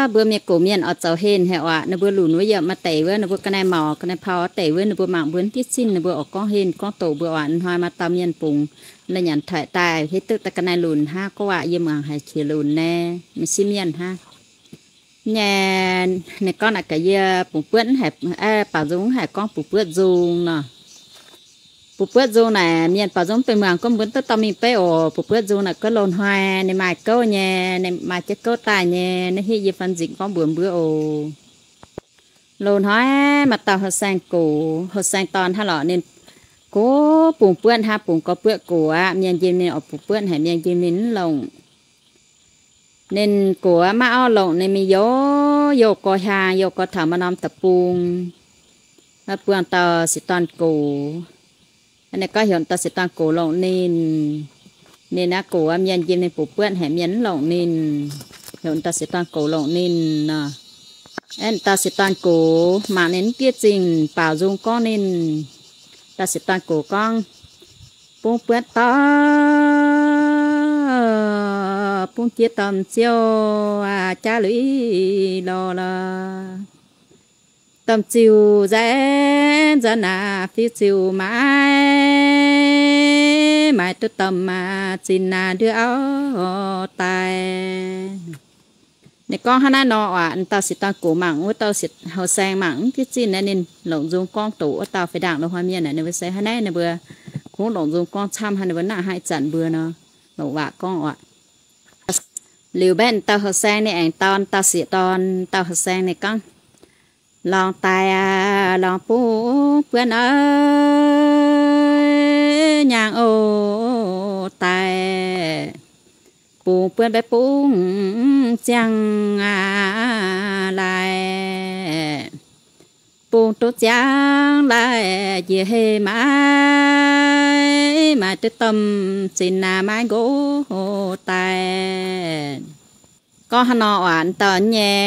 Mbuo mienh gox mienh oix zoux henh haic oc. Ninh mbuo lunc wuov yiem maaih deix wuov, ninh mbuo ga'naaiv maux ga'naaiv pau oix deix wuov, ninh mbuo mangc mbuo mv diqv zinh, ninh mbuo oix gorngv henh gorngv doqc mbuo oc. Hnoi maaih dauh mienh bungx la'nyanc toic daaih hiuv duqv daaih ga'naaiv lunc hnangv, gorngv waac yiem muangx haiz qiex lunc nae, mv sieqv mienh hnangv. Nyei, ninh gorngv naaic gaax yie bungx buotv haic, baaux nzung haic gorngv bungx buotv nzung nor. Bungx buotv nzung naaic mienh baaux nzung mv benx muangx gorngv mbuo duqv dorh mingh beiv oc. Bungx buotv nzung naaic gouv loz-hnoi ninh maaih gouv nyei, ninh maaih jienv gouv daaih nyei, naaiv hitv yie fan nzingc gorngv mbuox mbuo oc. Loz-hnoi maaih dauh houh saeng gox, houh saeng dorn hnangv lorqc, ninh gox bungx buotv hnangv, bungx gorx buotv gox aqv. Mienh njem ninh oix bungx buotv haic, mienh njem ninh mv longc. Ninh gox maiv auv longc, ninh mingh youh, youh gorx hiaang, youh gorx taux maaih norm deic-bung, buangh dauh singx dorn gox. Ninh gorngv heuc dauh singx dorn gox longc ninh. Ninh naaiv gox mienh njem ninh bungx buotv haic, mienh mv longc ninh. Heuc dauh singx dorn gox longc ninh nor. Aeqv, dauh singx dorn gox mangc ninh mv diqv zinh, baaux nzung gorngv ninh. Dauh singx dorn gox gorngv, bungx buotv dorh, bungx jiex domh ziouh jaav lui lorh lorh. Domh ziuh nzaeqv nzaeqv naaic, fiuv ziuh maaiz maaiz duqv domh zinh naaic ndiev auv daaih. Ninh gorngv hnangv naaiv nor aac, dauh singx dorn gox mangc wuov dauh houh saeng mangc mv diqv zinh naaiv, ninh longc nzung gorngv doqc wuov dauh fih ndaangc loz-hnoi mienh naaic, ninh mbuo se hnangv naaiv, ninh mbuo kungx longc nzung gorngv camv hnangv, ninh mbuo naaiv hnangv ih zanc mbuo nor, longc waac gorngv aac. Liuz mbaeqv dauh houh saeng ninh aengx dau dauh sieqv dorn, dauh houh saeng ninh gorngv, lorngx daaih aac, lorngx bungx buonv aac, nyaangh oc daaih, bungx buonv mbaeqv bungx ziangh aac laaix, bungx duqv ziangh laaix njiec hei maaiz, maaiz duqv domh zinh naaic maaiz nqox daaih. Gorngv hnangv nor aac, dauh nyei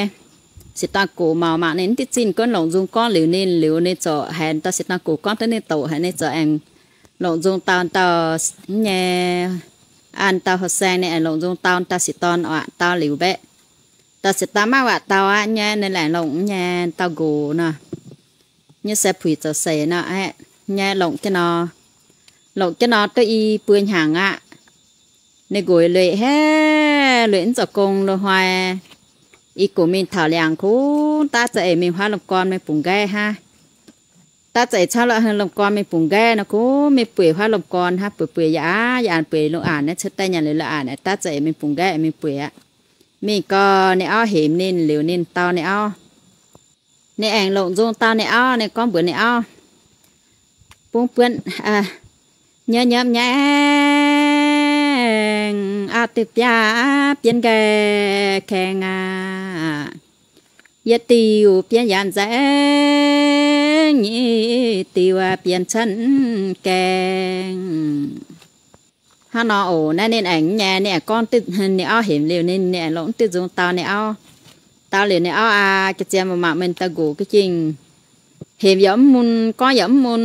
sieqv dorn gox maux mangc ninh mv diqv zinh, gunv longc nzung gorngv liuz ninh, liuz ninh ziouc haiz dauh sieqv dorn gox gorngv duqv ninh doqc haic, ninh ziouc aengx longc nzung dau dauh nyei, an dauh houh saeng ninh aengx longc nzung dau dauh sieqv dorn aac, dau liuz mbaeqv dauh sieqv dorn maiv waac dau aqv nyei, ninh laengz longc nyei dauh nqox nor. Nyei se puix zoux seix nor aqv nyei, longc jienv nor, longc jienv nor duqv i buo hnyangx aqv. Ninh nqox lueic haic, lueic mv zoux gong loz-hnoi, i gox mingh taux liangx kuv daav za'eix mingh huaav lomh gorn mingh bungx nqaeqv hnangv. Daav za'eix caux lomh gorn mingh bungx nqaeqv nor, kuv mingh bueix huaav lomh gorn hnangv, bueix bueix yaac aqv, yaac bueix lungh aanx naaiv, cuotv daaih nyanc liuz lungh aanx naaiv, daav za'eix mingh bungx nqaeqv mingh bueix aqv. Mingh gau ninh auv hemx ninh liuz ninh dau ninh auv. Ninh aengx longc nzung dau ninh auv, ninh gorngv mbuox ninh auv, bungx buonv, nyei nyei aengx auv diuh biaav bienv nqaeqv kaengx aac, yie diuh bienv yaanz nzaengc, diuh bienv cuotv gaengh. Hnangv nor oc, naaiv ninh aengx nyei, ninh aengx gorngv duqv ninh auv hemx liuz ninh, ninh aengx longc duqv nzung dau ninh auv. Dau liuz ninh auv aqv, ga'zien mangc mangc meih dauh nqox ga'jing, hemx yaac mv mun, gorngv yaac mv mun.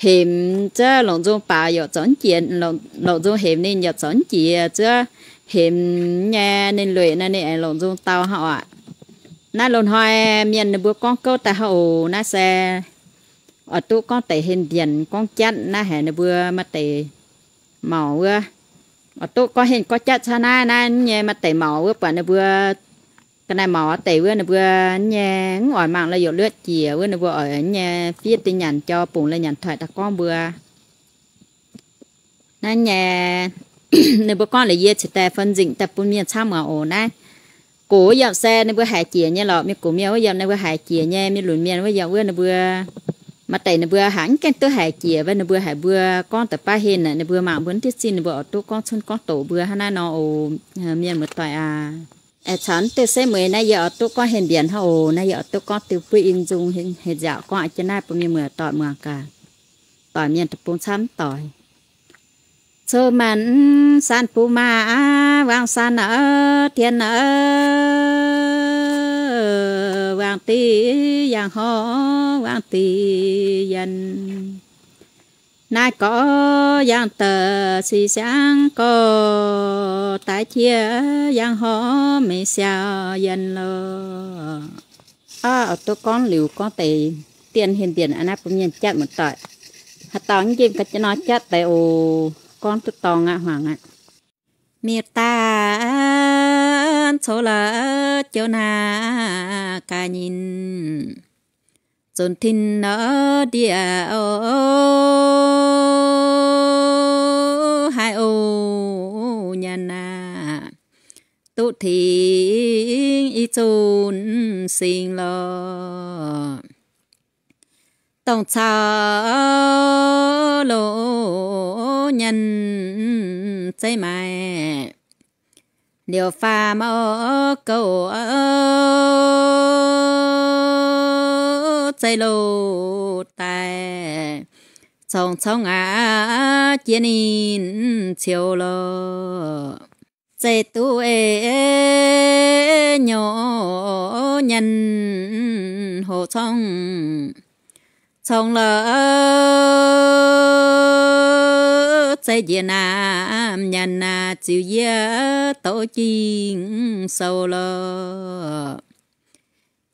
Hemx zungv longc nzung baaux yaac zoux mv jiex, longc nzung hemx ninh yaac zoux mv jiex, zungv hemx nyei ninh lueic nor ninh aengx longc nzung dau hnangv oc. Naaiv loz-hnoi mienh ninh mbuo gorngv gouv daaih hnangv oc. Naaiv se oix duqv gorngv deix henh mbienc gorngv jatv naaiv haic, ninh mbuo maaih deix maux wuov, oix duqv gorngv henh gorngv jatv caux naaiv, naaiv nyei maaih deix maux wuov buatc ninh mbuo ga'naaiv maux deix wuov ninh mbuo nyei mv oix mangc la'yoc luotv jiex wuov, ninh mbuo oix nyei fiev deix nyanc jauv bungx la'nyanc toic daaih gorngv mbuo. Naaiv nyei ninh mbuo gorngv liuz yie cingx daaih fun nzingc daaih bun mienh camv muangx oc. Naaiv gox wuov yiem se ninh mbuo haiz jiex nyei lorqc, mienh gox mienh wuov yiem ninh mbuo haiz jiex nyei, mienh lunx mienh wuov yiem wuov ninh mbuo maaih deix ninh mbuo haiz mv gaengh duqv haiz jiex, ninh mbuo haiz mbuo gorngv deix baav henh naaic, ninh mbuo mangc mbuo mv diqv zinh, ninh mbuo oix duqv gorngv cunv gorngv doqc mbuo hnangv naaiv nor oc. Mienh muoz-doic aac, aengx caux mv deix se mueiz naaiv yie oix duqv gorngv henh mbienc hnangv oc. Naaiv yie oix duqv gorngv diuh buov i nzung hei nziaauc gorngv a'jang naaiv bun mienh muoz-doic muangx gaax, doic mienh deic-bung camv doic. Cou-maanc sanv buv maa, wangc sanv aa, tien aa, wangc diqv yangh horv, wangc diqv yienh. Naaiv gorx yangh daaih si siangv gorx, daaih jiex yangh horv meix siau yienh loh. Aa, duqv gorngv liuz gorngv deix dien hien mbienc aqv, naaiv bun mienh jatv muoz-doic. Haaix dauh mv njimv ga'nor jatv deix oc. Gorngv duqv dorngx aqv, hmuangx aqv. Miuc daaih coux la'jouv naaic gaax nyinh, zunc tin nor ndiev oc, haiz oc nyanc aac, duqv tengx i zunc singx loh. Dongh caux loz nyanc zeiv maaic, liouc faam mauv gouv zeiv loz daaih, congx congx aqv jiex ninh ciouv loh. Zeiv duqv ei nyouv nyanc hoc congx, congx loh, zeiv njiec naamh nyanc naaic ziux yie douv jingh sou loh.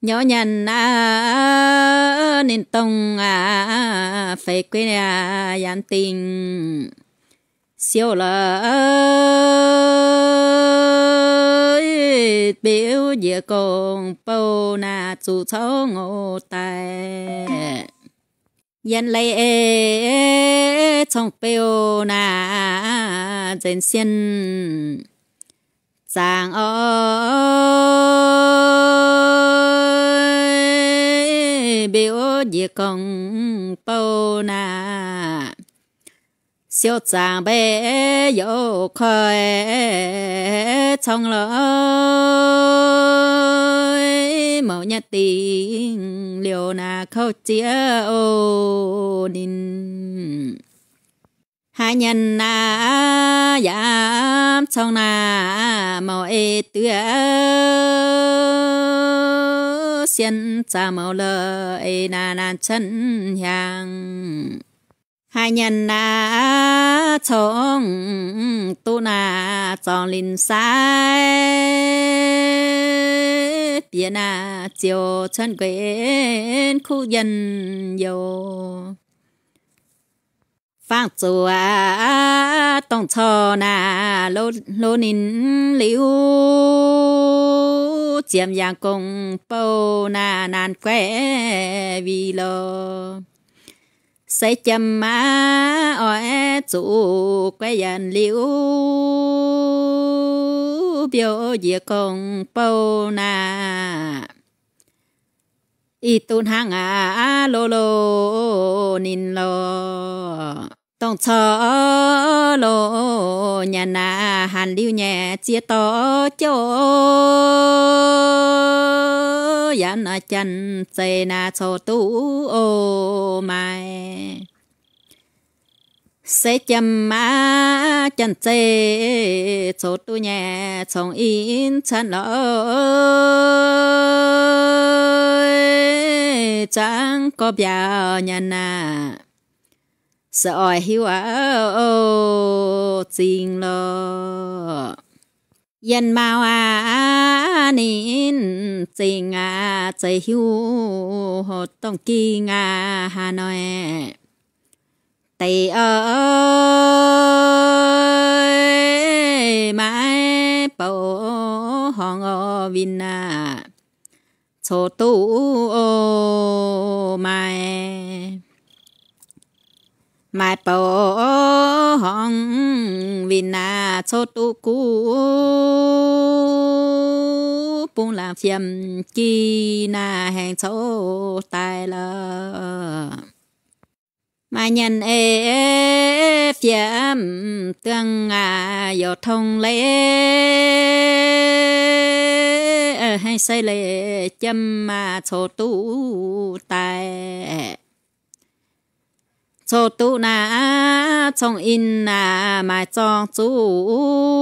Nyouv nyanc aqv, ninh dongh aqv feix guei aqv, yaac dingh siouv loh, beu njiec gong bou naaic zuqc congx oc daaih. Yienh leiz ei congx beu naaic nzenc sienh zaangc oc, mbiu njiec gong bou naaic, siouv zaangc mbeix youc koi congx loh, mouc nyei dingh liouc naaic kouv ziex oc ninh. Haaix nyanc naaic yaac congx naaic mouc ei duqv sienh zaangc mouc loh, ei naaic naanc cuotv hiaangx. Haaix nyanc naaic congx duqv naaic zorngc linh sai, bieqc naaic ziouc cuotv nquenx kuv yienh yoc. Fangx zuqc dongh corc naaic hlo ninh liuz, ziemx yangh gong bou naaic naanc guaiv wih loh. Seix jiem aqv, oix zuqc guaiv yienh liuz, mbiu njiec gong bou naaic, ih duqv hnangv aqv, loz loz ninh loh. Dongh corc loz nyanc naaic hanc liuz nyei ziex dorh jouv, yaac naaic janx-zeiv naaic coux duqv oc maaic. Seix jiem aqv, janx-zeiv coux duqv nyei congx in cuotv loh, zangv gorx mbiaauc nyanc naaic, se oix hiuv aqv oc, zingx loh. Yienh maauh aqv, ninh zingx aqv, zeiz hiuv hoc dongh ging aqv, haaix hnoi deix oc, maiv bouc horngz oc, winh aqv, coux duqv oc maaic. Maiv bouc horngz winh aqv, coux duqv guv bung laangz fiem jiex naaic, haengx coux daaih loh. Maaih nyanc ei fiem duangh aqv, youc tong leiz, haengx seix leiz jiem aqv, coux duqv daaih. Coux duqv naaic, cong-in naaic maaih zorng zuqc,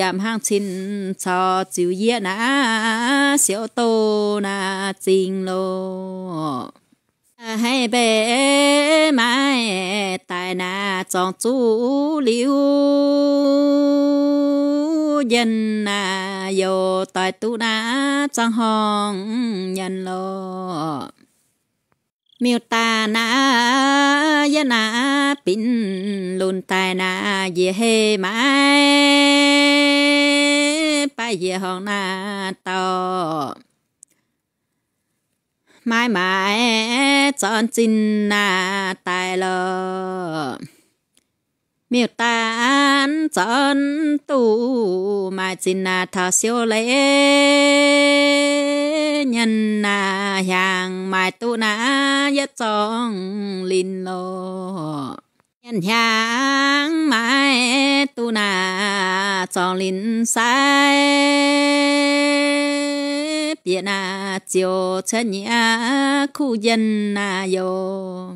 yaac hnangv cin caux ziux yieqv naaic, siouc doz naaic zingx loh. Haiz mbaeqc maiv daaih naaic, zorngx zuqv liuz njien naaic, youc doix duqv naaic zangv horngh nyanc lorqc. Miuc-daaih naaic, yie naaic binc lunx daaih naaic, njiec hei maiv baac njiec horngh naaic dauh, maiv maaih zornc zinh naaic daaih lorqc. Miuc-daaih zornc duqv maaih zinh naaic taux siou leiz, nyanc naaic hiaangx maaih duqv naaic yietv zorngh linh lorqc. Nyanc hiaangx maaih duqv naaic zorngh linh sai, bieqc naaic ziouc cuotv nyei kuv njien naaic youc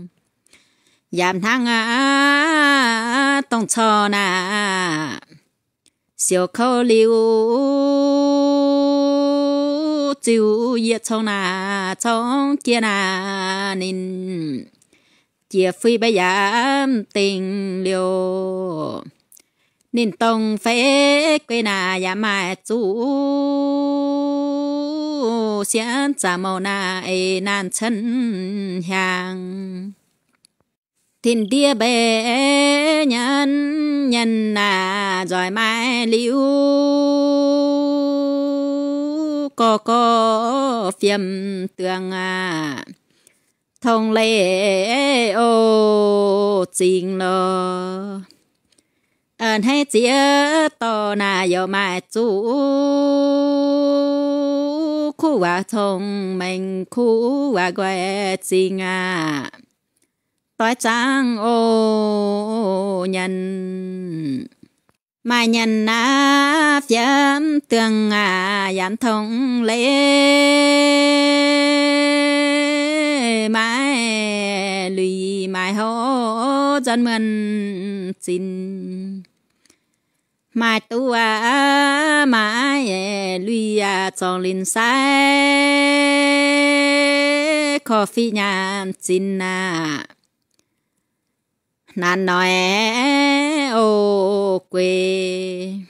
yaac hnangv aqv, dongh corc naaic siouc kouv liuz, ziux yietc cong naaic cong jiex naaic ninh jiex fuix mba'yaamv dingc liouc. Ninh dongh fei guei naaic yaac maaih zuqc sienx zaqc mouc naaic eix naanc cen hiaangx. Tin-ndiev mbeix nyanc, nyanc naaic nzoih maaih liuz, gorx gorx fiem duangx aqv, tong leiz oc zingx lorqc. A'hneiv ziex dorh naaic youc maaih zuqc kuv waac cong-mengh kuv waac nqoi zingx aqv. Doix zaangv oc nyanc. Maaih nyanc naaic fiem duangx aqv, yaac mv tong leiz, maaih lui maaih houv nzanc muonh zinh. Maaih duqv aqv, maaih lui aqv, zorngh linh sai, korv-fiqv nyaanh zinh aqv. Naanc noic oc gueix,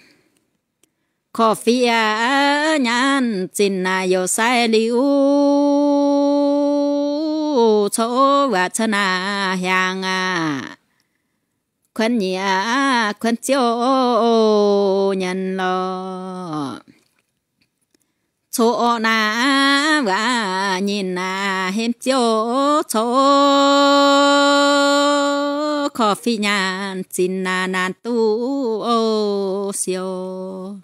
korv-fiqv aqv, nyaanh zinh naaic youc sai liuz, coqv waac cuotv naaic hiaangx aqv. Kuonx nyieqc aqv, kuonx ziouv oc nyanc lorqc. Coqv orqv naaic waac nyinh aqv, hemx ziouv coqv korv-fiqv nyaanh zinh naaic naanc duqv oc siou.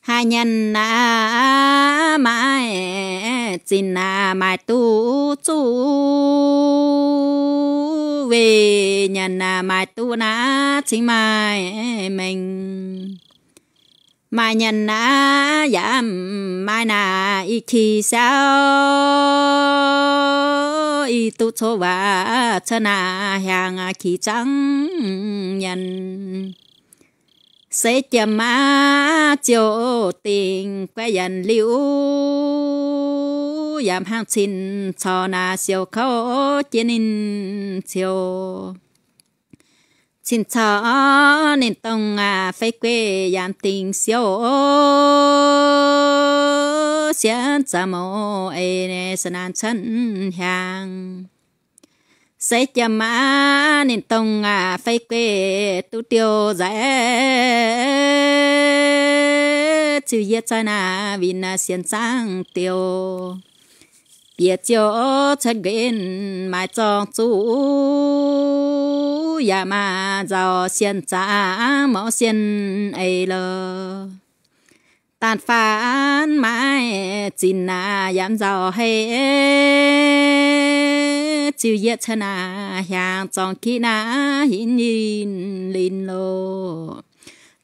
Haaix nyanc aqv, maaih zinh aqv, maaih duqv zuqv, weic nyanc aqv, maaih duqv naaic cingx maaih mengh. Maaih nyanc aqv, yaac maaih naaic i ki siau, i duqv coqv waac cuotv naaic hiaangx aqv, ki zangv nyanc. Seix jiem aqv, ziouc dingc guaix yanc liuz, yaac hnangv cin-corc naaic siouc kouv jiex ninh ciouc. Cin-corc ninh dongh aac fei gueiv yaac dingc siouc, sienx zaqc mouc eix naaic se naanc cuotv hiaangx. Seix jiem aqv, ninh dongh aac fei gueiv duqv diuh nzaic, ziouc yietv zaih naaic winh sienx zaangv diuh. Bieqc ziouc cuotv nquin maaih zorng zuqc, yaac maaih nzauh sienx zaangv mouc sienx eix lorqc. Daanh faanv maaih zinh naaic yaac nzauh hei, ziouc yietv cuotv naaic hiaangx zorng kiv naaic hinv yinh linz loh,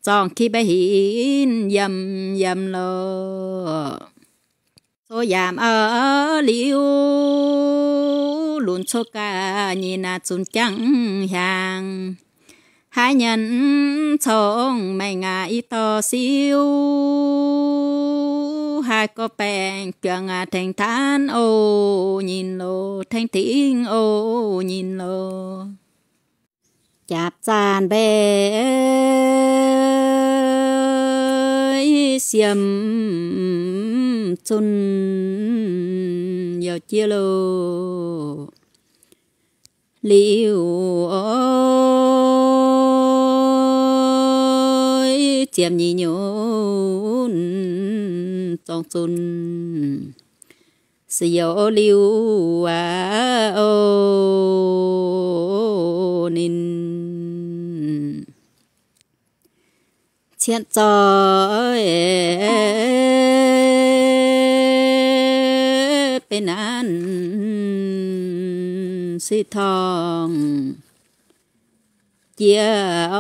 zorng kiv mba'hinv yiem yiem loh. Coqv yaamc aqv liuz, lunx coqv gaax nyinh naaic zunc jangv hiaangx. Haaix nyanc cong-mengh aac i dorh siou, haaix Gorqv-baengh juangc aqv, tengx taanv oc nyinc loh, tengx dingv oc nyinc loh. Jaapc zaanh mbaeqc siemv zunh youh jiex loh. Liuz oix ziepc nyeic nyunc zorng zunh se youh liuz aqv oc. Ninh cietv zoih benx naanc siqv torngv jiex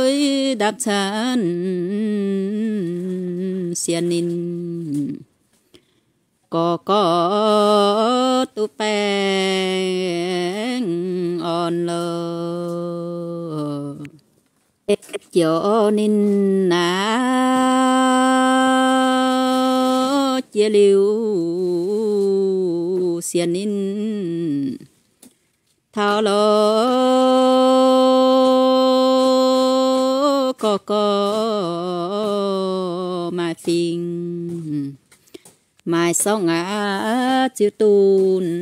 oix ndapv cuotv sienx ninh gorx gorx duqv baengh orn loh. Ziouc ninh naaiv jiex liuz sienx ninh taux loh, gorx gorx maaih fingx maaih sorng aqv, ziux dunh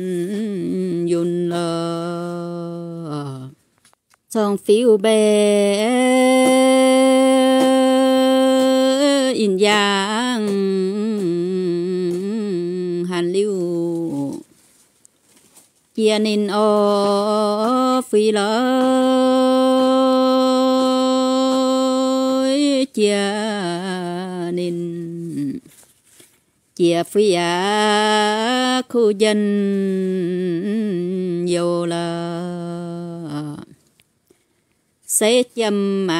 yunh loh. Cong-fiuv mbaeqc in yangh hanc liuz, jiex ninh oix fui loh, jiex ninh jiex fui aqv, kuv njien-youh lorqc. Se jiem aqv,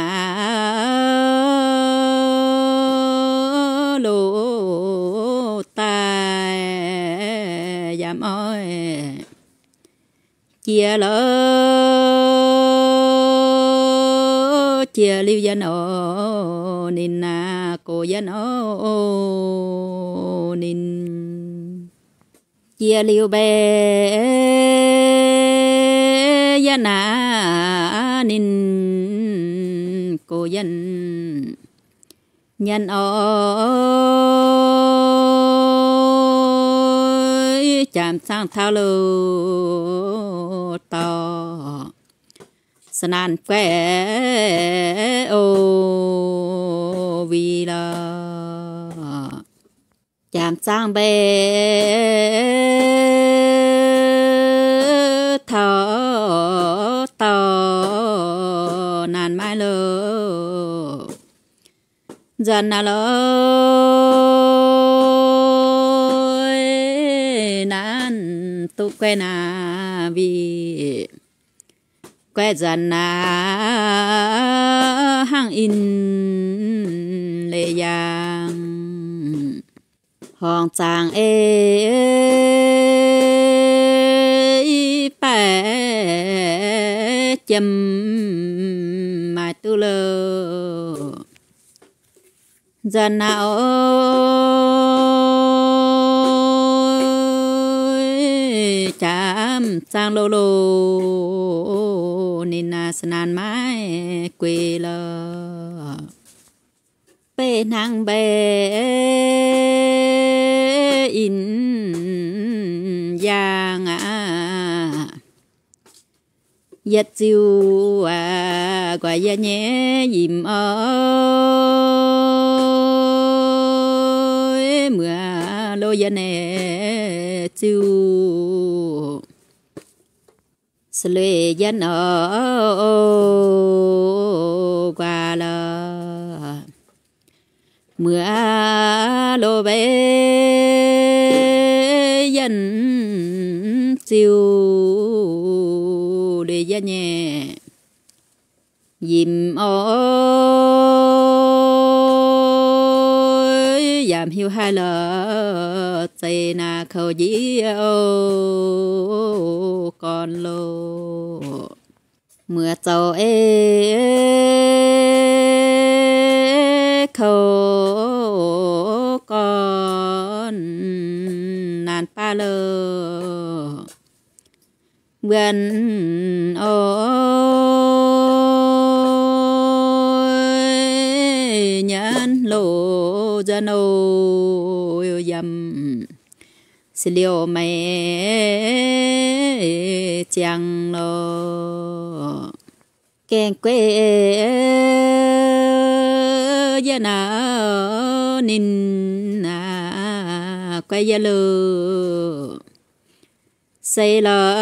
loz-daaih yaac mv oix jiex loh, jiex liuz yienh oc ninh aqv, gox yienh oc ninh. Jiex liuz mbaeqc yienh aqv, ninh gox yienh nyanc oc, jaamc zaangv taux loh dorh sa'naanc guaix oc, wih lorqc. Jaamc zaangv mbaeqc taux dorh naanc maiv loh, nzuonx naaiv loh, naanc duqv guaix naaiv wih, guaix nzuonx naaiv hnangv in leiz yaangh. Horngc zaangc ei baeqc jiem maaih duqv loh, nzuonx naaiv oc, jaamc zaangv loh loh ninh naaiv sa'naanc maiv gueix lorqc. Beiv hnangv mbaeqc in yaangh aqv. Yietc ziuh aqv, guaax yie nyei yimc oc, muoz loz yie naaiv ziuh se lueic yienh oc, guaax lorqc. Muoz loz mbaeqc yienh ziuh lueic yie nyei yimc oc, yaac mv hiuv haaix lorqc, zeiz naaiv kouv njiec oc, gorn loh. Muoz zoux ei Guan oix nyanc loz nzanc oc, yiem se liouh maiv ziangh lorqc. Gaengh gueiv yie naaic ninh guaiv yie loh, se lorqc,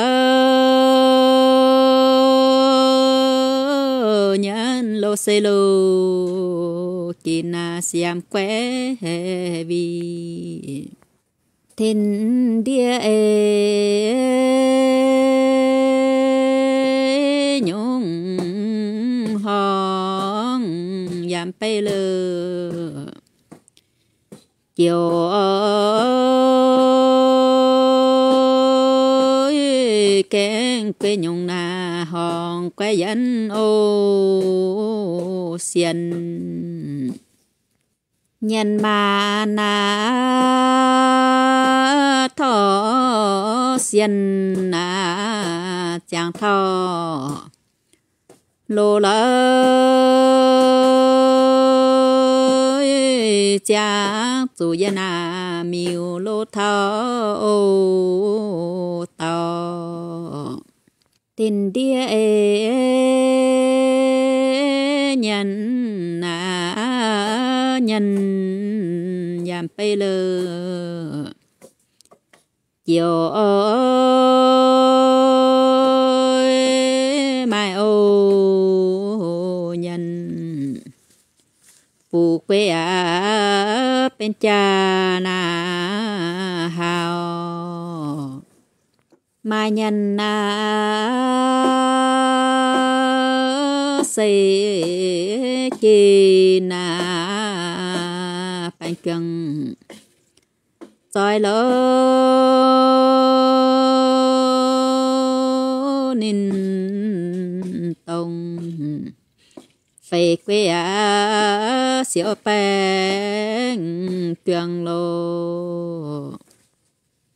nyanc loz se loh, ginv naaic siam guaiv wih. Tin-ndiev ei, nyungc horngc yaac beiv lorqc. Jiex gaengh gueiv nyungc naaic horngc guaiv yaac oc sienh. Nyanc maah naaic torqv sienh naaic ziangh torqv loz lorqc, ziangh zuqc yie naaic miuc loz taux oc dauh. Tin-ndiev ei, nyanc naaic nyanc yaac beiv lorqc. Jiex maaih oc nyanc, fuqv gueiv aqv benx jaax naaic haaux. Maaih nyanc naaic se ginv naaic baengh juang zoih loz ninh dongh feix gueiv aqv siouc baengh juang loh.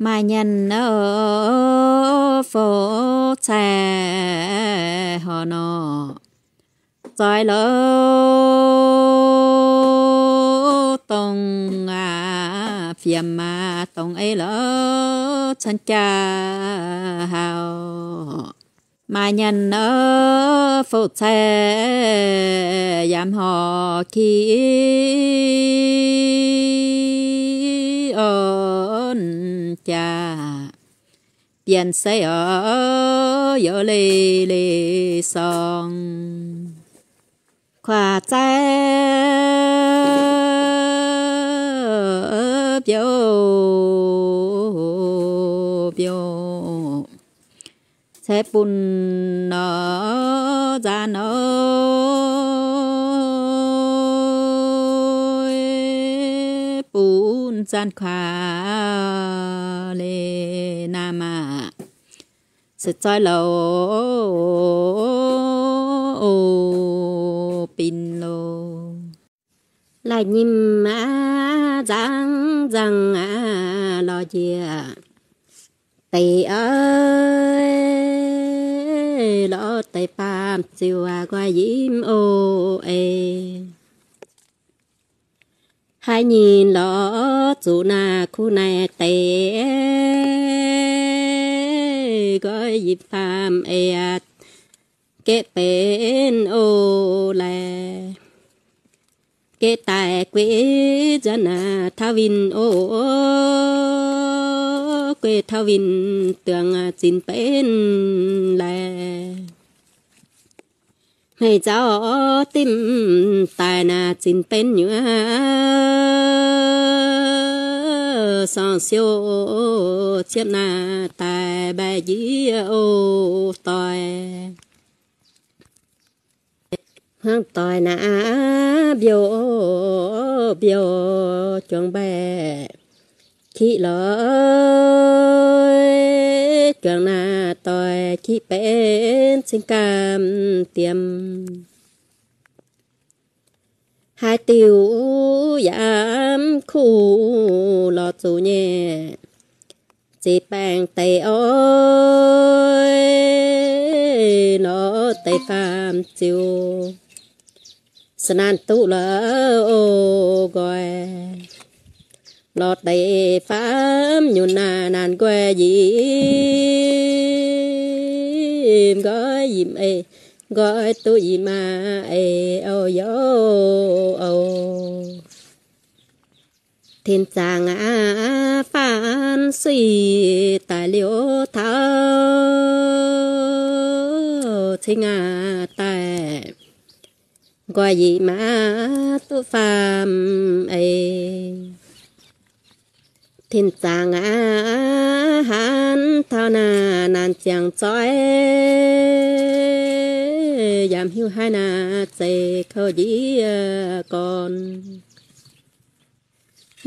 Maaih nyanc naaic fouv caih horc nor zoih loz dongh aqv fiem aqv dongh ei loz canh jaax haaux. Maaih nyanc naaic fouv caih yaac horc ki orn jaax, bienh sei orc youz leiz leiz sorng. Kuaaiv zaih mbiouh mbiouh, ceix bun nor nzanc nor, bun nzanc kuaaiv leiz naaic maah, se zoih loz oc bin loh. Laaih nyim aqv nzangv nzangv aqv lorz njiec deix oc, lorz deix baamh ziux aqv nqoi yim oc ei. Haaix nyungc lorz zuqc naaic kuv naaic deix nqoi yim baamh eix aqv, geqv benx oc laeh. Geqv daaih gueiv nzanc aqv tauv winh oc, gueiv tauv winh duangc zinx benx laeh. Hmei nzauv dimv daaih naaic zinx benx nyuoz, sorng siou ciepv naaic daaih mbaeqc njiec oc doic. Hnangv doic naaic mbiouh mbiouh juangc mbaeqc kiqv lorz, juangc naaic doic kiqv benx cing gaam diem. Haaix diuc yaac mv kuv lorz zuqc nyei, ziqc baengh deix oix, lorz deix faam ziux, se naanc duqv lorz o nqoi. Lorz deix faam nyunc naaic naanc nqoi yiem, nqoi yiem ei, nqoi duqv yiem maah ei o youz o. Tin zaangc aqv, faanv suiv daaih liuz taux cingx aqv daaih, nqoi yiem maah duqv faam ei. Tin zaangc aqv, hanc taux naaic naanc ziangh zoih, yaac mv hiuv haaix naaic zeiz kouv njiec gorn.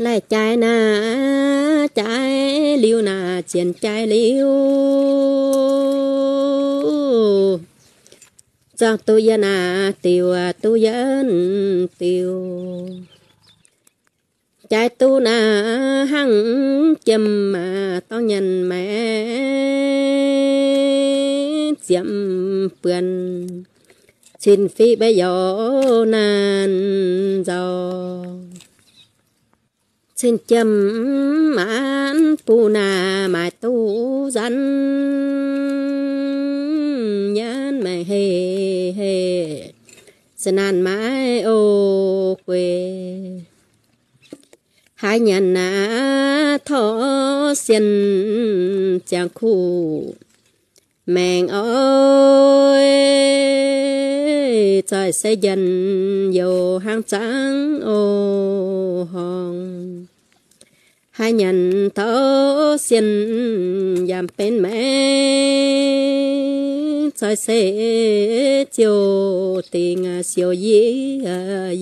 Laih jaaix naaic jaaix liuz naaic zienx jaaix liuz, zorngh duqv yietv naaic diuh, duqv yietv diuh. Jaaix duqv naaic hnangv jiem maah, dorngx nyanc maengx ziepc buonc, cin fiqv mbaeqv youz naanc nzauh. Cin jiem maanc buo naaic maaic duqv nzanc, nyanc maengc hei hei, se naanc maaic o guei. Haaix nyanc naaic torqv sienh ziangh kuv maengc oix, zoih se njien-youh hnangv zangv o horngh. Haaix nyanc taux sienh yaac benx maengc, zoih se ziouc dingc siouc yie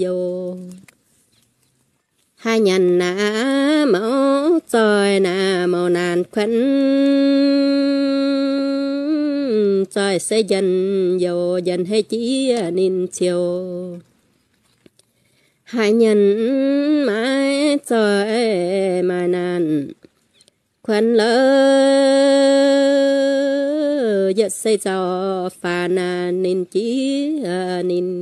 youh. Haaix nyanc naaic mouc zoih naaic mouc naanc kuonx, zoih se njien-youh njien hei jiex ninh ciouc. Haaix nyanc maaic zoih maaic naanc kuonx lorqc, yietc se nzauh faanx naanc ninh jiex ninh.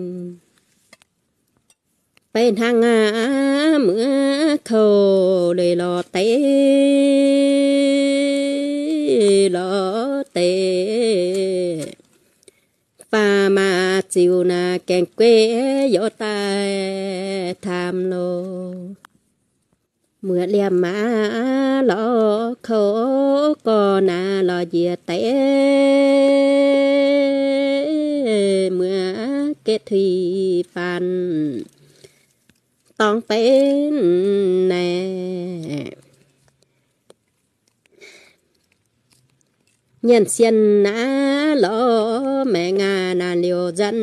Beiv hnangv aqv, muoz kouv leiz lorz deix, lorz deix faam maah ziux naaic gaengh gueiv youz daaih taamh loh. Muoz liemh maah lorz kouv gorn naaic lorz njiec deix, muoz getv tuix faanx dorngx benx naaic. Nyanc sienh naaic lorz maengc aac naanc liouc nzanc,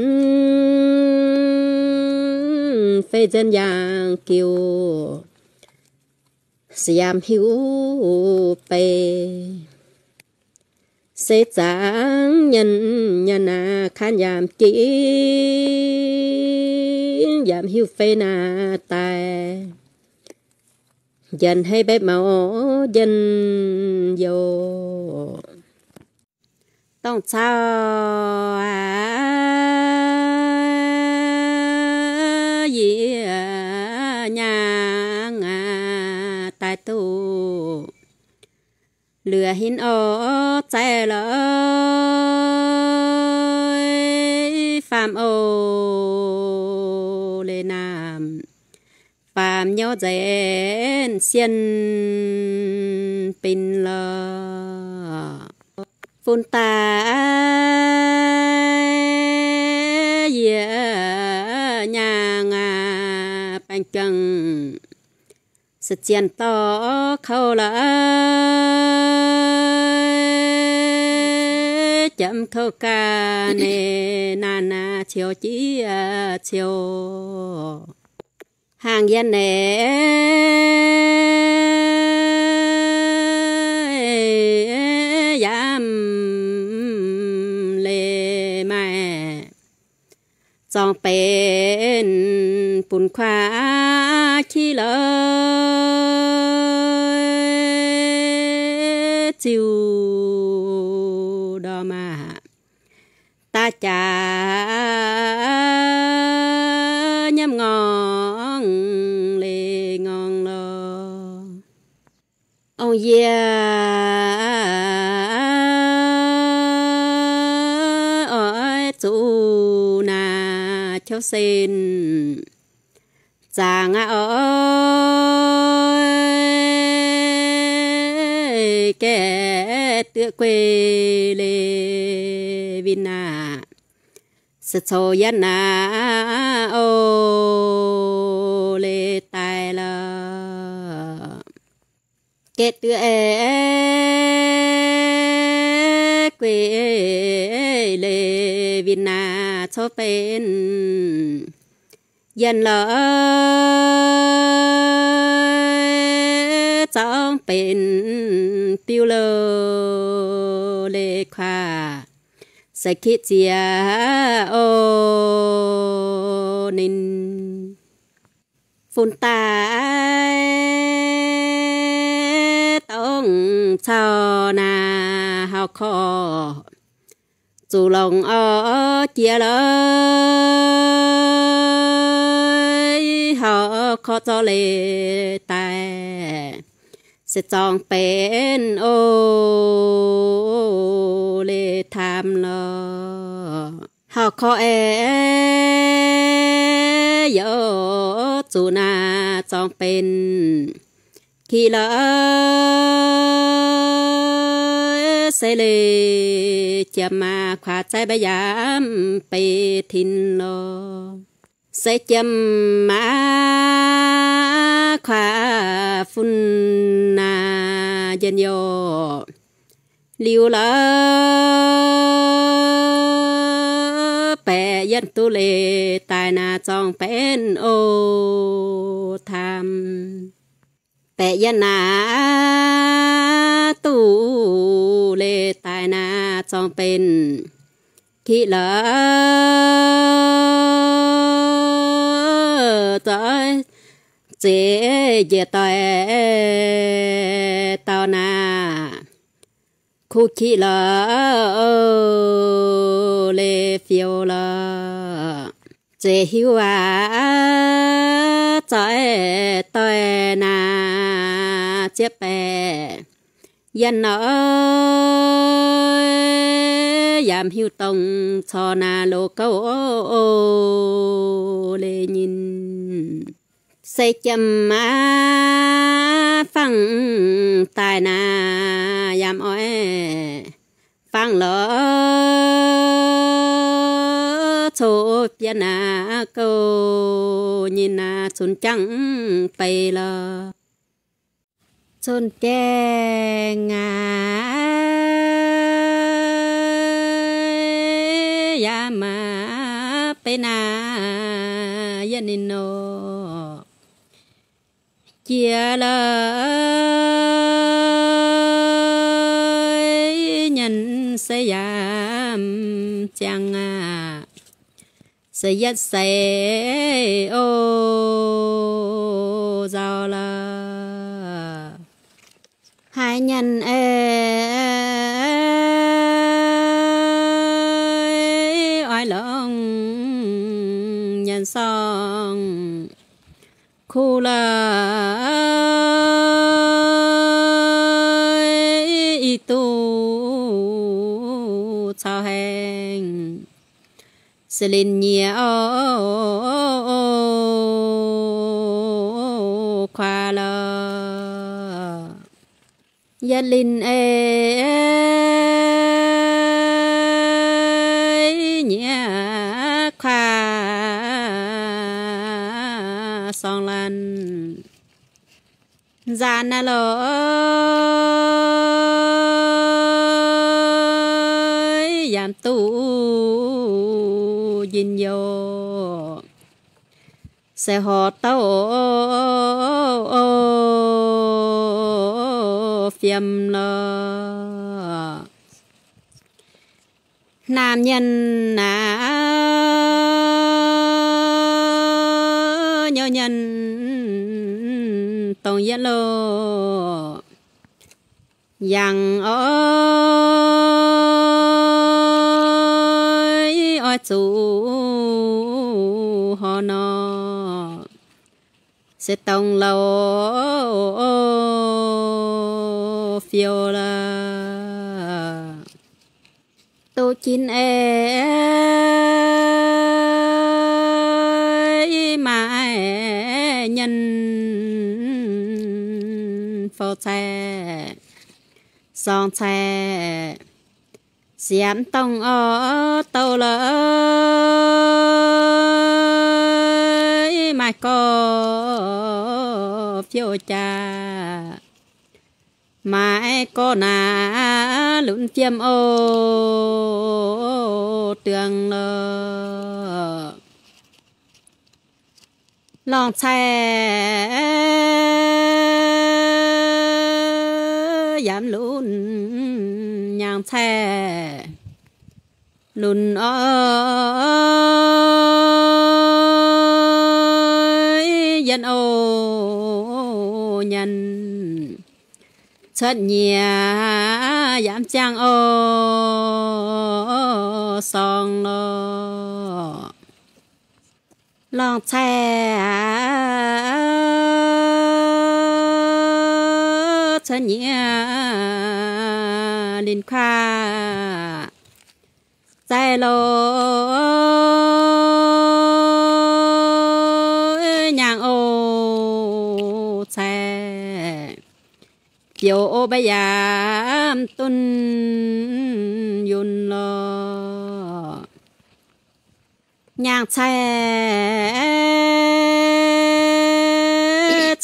fei nzanc yaangh giuc, se yaac mv hiuv bei. Se zaangc nyanc nyanc naaic kanh yaac mv jiex, yaac mv hiuv fei naaic daaih. Njien hei mbaeqv mouc njien-youh. Dongh cau aqv, yie nyaangh aqv, daaih duqv luoqc hinv orv zaih lorz faam oc leiz naamh. Faam nyouv nzengc sienh bin lorqc. Fun daaih yie nyaangh aqv, baengh juangc se zienh dorh kouv lorqc, jomc kouv gaax ninh naanc aqv, ciouc jiex ciouc. Hnangv yie naaiv yaac mv leiz maaih zorngh benx bun kuaav qiex lorqc. ziu ndorm aah, daaih jaax nyiemv ngorngh leiz ngorngh lorh. Ong-yie oix zuqc naaic qouv sen zaangc aqv oc. Gaeqv duqv guei leiz win naaic, se coux yietv naaic oc, leiz daaih lorh. Gaeqv duqv guei leiz win naaic, coux benx yienh lorh, zorngv benx biu loh leiz kuaax, se kitv ziex oc ninh. Fun daaih dongh caux naaic hauh korv zuqc longc orv jiex lorh, hauh korv zorqv leiz daaih, se zorngv benx oc, leiz taam lorh. Hauh korv aeqv, youc zuqc naaic zorngv benx kitv lorh, se leiz jiem maah kuaax zaih mbaav yaac mv benx tin lorh. Se jiem maah kuaax fun naaic njien youh liuz lorh, baeqc yienh duqv leiz daaih naaic zorngv benx oc taam. Baeqc yienh naaic duqv leiz daaih naaic zorngv benx kitv lorh, zoih zeix njiec doic dauh naaic kuv kitv lorh, leiz fioux lorh. Zeix hiuv aac, zoih doic naaic zieqv baeqc yienh lorh, yaac mv hiuv dongh corc naaic loz gouv oc, leiz nyinh. Se jiem maah fangx daaih naaic yaac mv oix fangx lorh, coqv bienh naaic gouv nyinh naaic cunx jangv beic lorh. Cunx jangv aac, yaac maaih beiv naaic yienh ninh nor. Jiex lorh nyanc se yaac ziangh aac, se yietv seix oc nzauh lorh. Haiz nyanc ei, oix longc nyanc sorng kuv lorh, ih duqv cau haengh se linh nyiex oc, kuaax lorh. Yietv linh ei, nyiex kuaax sorng laanh nzaanx naaiv lorh, yaac mv duqv njien-youh, se horpc douh fiem lorh. Naamh nyanc aac, nyouz nyanc dongh yietv loh, Yangh oix, oix zuqc horc nor, se dongh louh fiou lorqc. Duqv ginv ei maaih nyen fou caeqv, sorng caeqv, siemx dongh orv douh lorqc, maaih gorx fiou jaax, maaih gorx naaic lunx fiem oc, duangx lorqc. Lorngh caeqv yaac lunx, nyaangh caeqv lunx oc, yienh oc nyanc, cuotv nyiec yaac ziangh oc, sorng lorqc. Lorngh caeqv cuotv nyiec linh kuaaiv zaih loz, nyaangh oc caeqv, biouv oc mba'yaamv dunh yunh lorqc. Nyaangh caeqv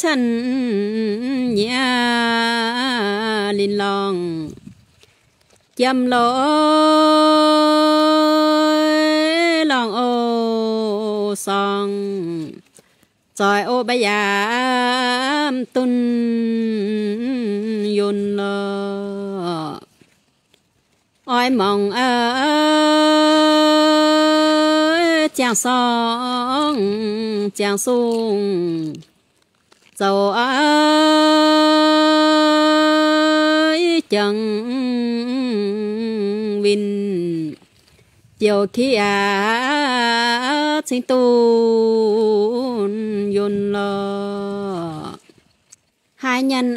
cuotv nyiec linh lorngh, jiem loz lorngh oc sorng, zoih oc mba'yaamv dunh yunh lorqc. Oix mangc ziangh sorng ziangh sung, zoux jangx winh, biouv kiv aqv cingx dunh yunh lorqc. Haaix nyanc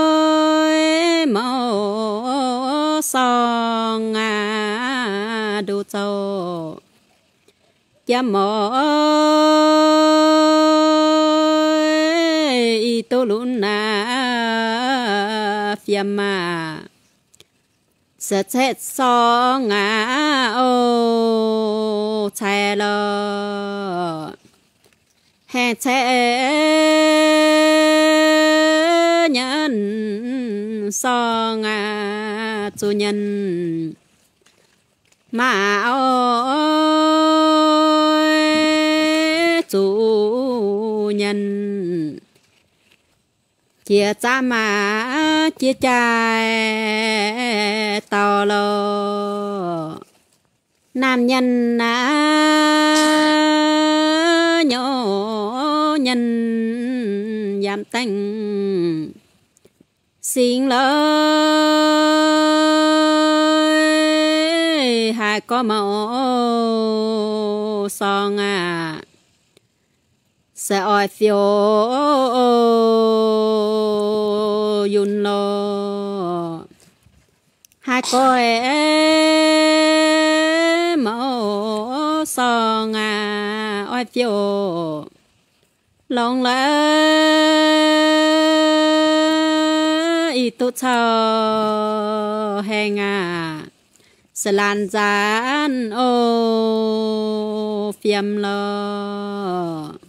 oix maux sorng aqv, nduqc zoux jiem oc, ih duqv lunx aqv, fiem aqv, se caeqv sorng aqv oc, caeqv lorqc. Haengh caeqv nyanc sorng aqv, zuqc nyanc maav oix zuqc nyanc, jiex zaqv maav jiex jaaix dauh lorqc. Naamh nyanc aqv, nyorx nyanc yaac dengh singx lorqc, haaix gorx maux sorng aqv, se oix fiou yunh lorqc. Haaix gorx maux sorng aqv, oix fiou longx lorqc, ih duqv cau haengh aqv, se laanh nzaanx oc, fiem lorqc.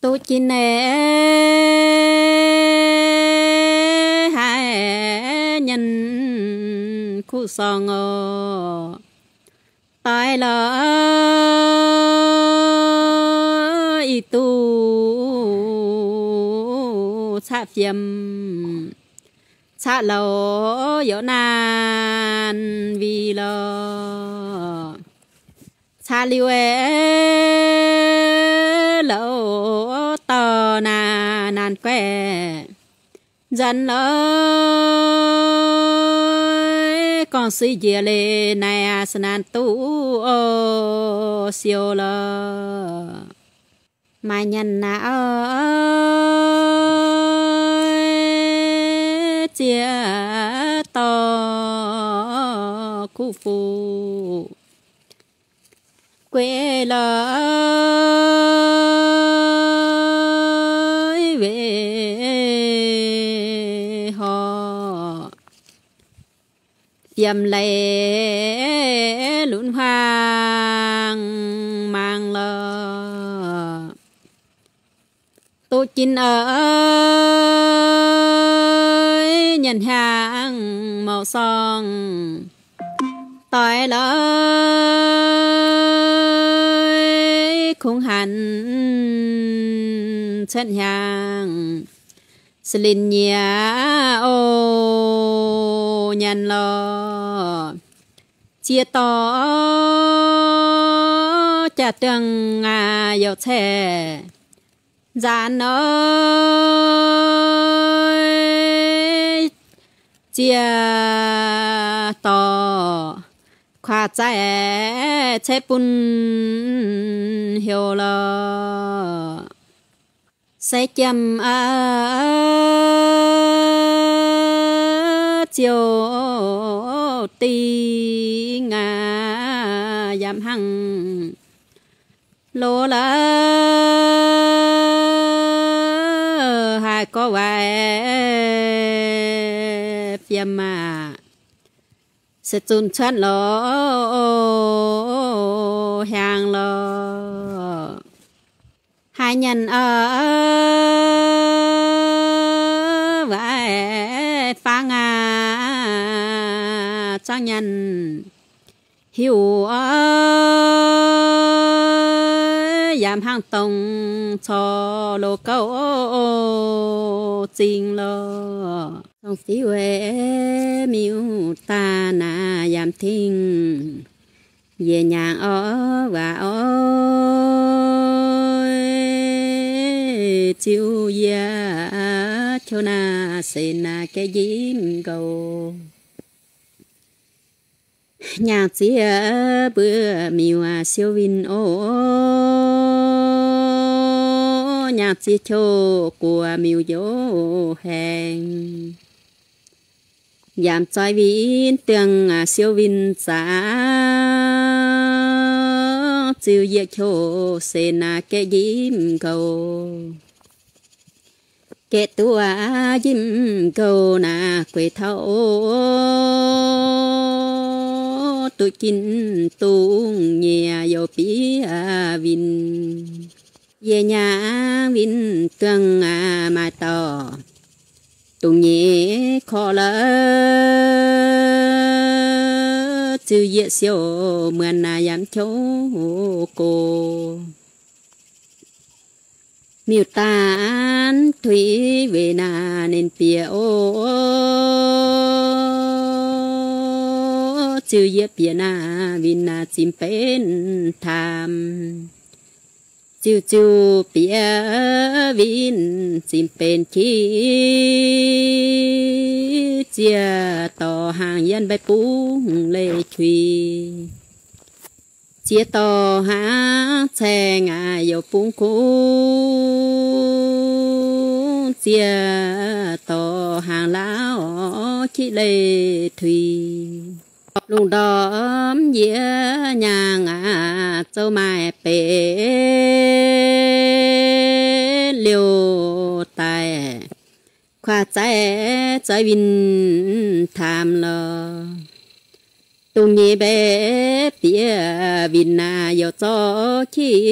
Duqv jiex naaiv haaix nyanc kuv sorng oc, doix lorqc, ih duqv caqv fiem, caqv louc yaac naanc wih lorqc. Caqv liuz aeqv, louc dorh naanc naanc guaih, Nzanc lorqc, gorngv suiv njiec leiz naaic aac, sa naanc duqv o siou lorqc. Maaih nyanc naaic oix ziex dorh kuv fuqv guei lorqc, weic horc fiem leiz lunx huaang mangc lorqc. Duqv ginv oix nyanc hnyangx mouc sorng, doix lorqc kungx hanc cuotv hnyangx, sa linh nyiex o nyanc lorqc. Ziex dorh jaa-duangh aac, youc caeqv nzaanx oix ziex dorh kuaax zaih caeqv bun heuc lorqc. Se jiem aac, ziouc dingh aac, yaac hnangv loz lorqc, haih gorngv waaic fiem aac, se zunh cuotv lorqc, hiaangx lorqc. Haaix nyanc oix waaic fangx aac, zangv nyanc hiuv oix, yaac hnangv dongh corc loz gouv zingh lorqc. Dongh fiuv weic miuc-daaih naaic yaac tingh, yie nyaangc oix waac oix ziux yie qouv naaic se naaic gaeqv njimv nqouh. Nyaangc ziex mbuo miuc siou winh oc, nyaangc ziex qouv guoqv miuc njoux haengh. Yaac zoih winh duangh siou winh zaqc, ziux yietc qouv se naaic gaeqv njimv nqouh. Gaeqv duqv njimv nqouh naaic gueix taux oc, duqv ginv dungz nyeic youc bieqc winh. Yie nyaangc winh duangh maaih dauh dungz nyeic korqv lorqc, ziux yietc siou muonc naaic yaac mv qouv gox. Miuc-daaih tuix weic naaic ninh bieqc oc, ziux yietc bieqc naaic winh naaic zimh benx taamh. Ziux ziux bieqc winh zimh benx qiex, ziex dorh haangh yienh mbei bungx leih qux. Ziex dorh haangh caeng aac youc bungx kungx, ziex dorh haangh lauv qiex leih tuix. Lungh ndorm yie nyaangh aac, zoux maaih benx liouh daaih, kuaax zaih zoih winh taamh lorqc. Dungz nyeic mbei bieqc winh naaic youc zorqv qiex,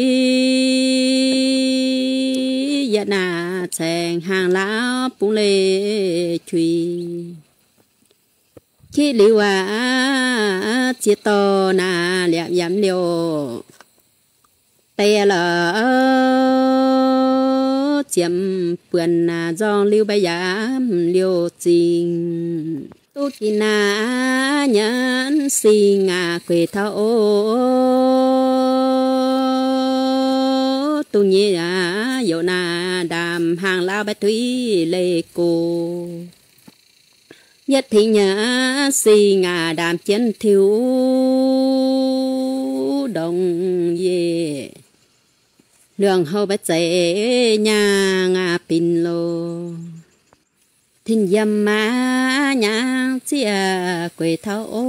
yietc naaic caeng haangh lauv bungx leih qux. Qiex liuz aac, ziex dorh naaic liepc yaac mv liouh deix lorqc, ziepc buonc naaic nzorng liuz mbei yaac mv liouh zingh. Duqv ginv naaic nyanc singx aac gueix taux oc, dungz nyeic aac youc naaic ndaamv hnaangx lauh mbaeqc duiv leih gox. Yietv tingx nyei singx aac, ndaamv jienv tiux ndongc yiec, luangh houh mbaeqc zeic nyaah ngaah binc loh. Tin yiem maah nyaangv zieqv gueic taux o,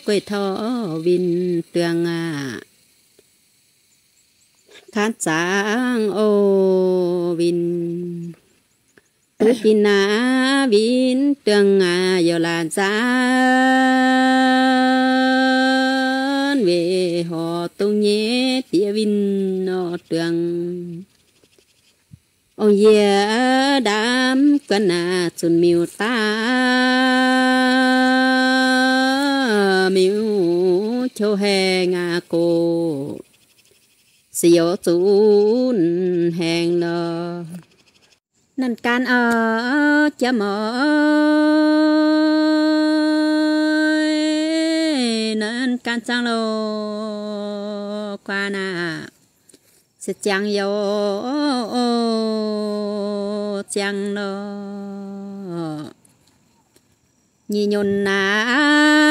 gueic taux winh duangh aac. Kaanv zaangv o winh, duqv dinh naaiv winh duangh aac, youh laanh zaanv weic horc dongh nyei diex winh nor duangh. Ong-yie ndaamv guanh aac, zunc miuc daav, miuc qouh haengh aac gox, se youz zunc haengh lorh. Nanv gaanv oc, jiem oc, nanv gaanv zaangv loh, guaax naaic, se ziangx youz, ziangx loh. Nyic nyunc naaic,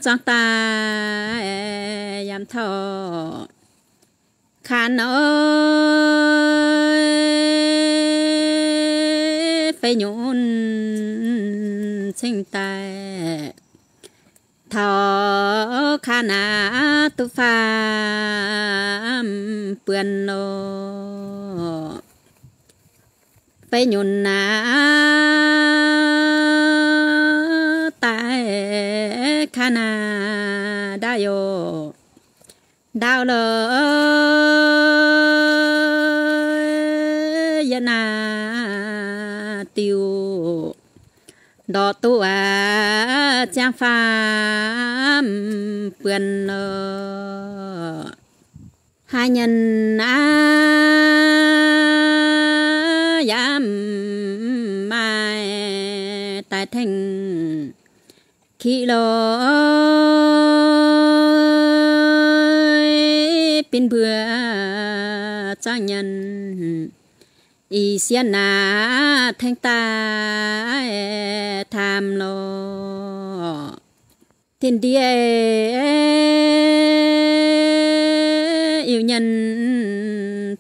zuangx daaih yaac taux kaav oc, feix nyunc cingx daaih taux kaav naaic duqv faam buonc loh. Feix nyunc naaic daaih kaav naaic ndaauv youz, ndaauv loh, yietv naaic diuh ndorqc duqv aac, ziangx faam buonc loh. Haaix nyungc aac, yaac maaih daaih tengx kiqv loh, binc mbuo zaangv nyienh, ih sieqv naaic tengx daaih taamh loh. Tin-ndiev, iu nyienh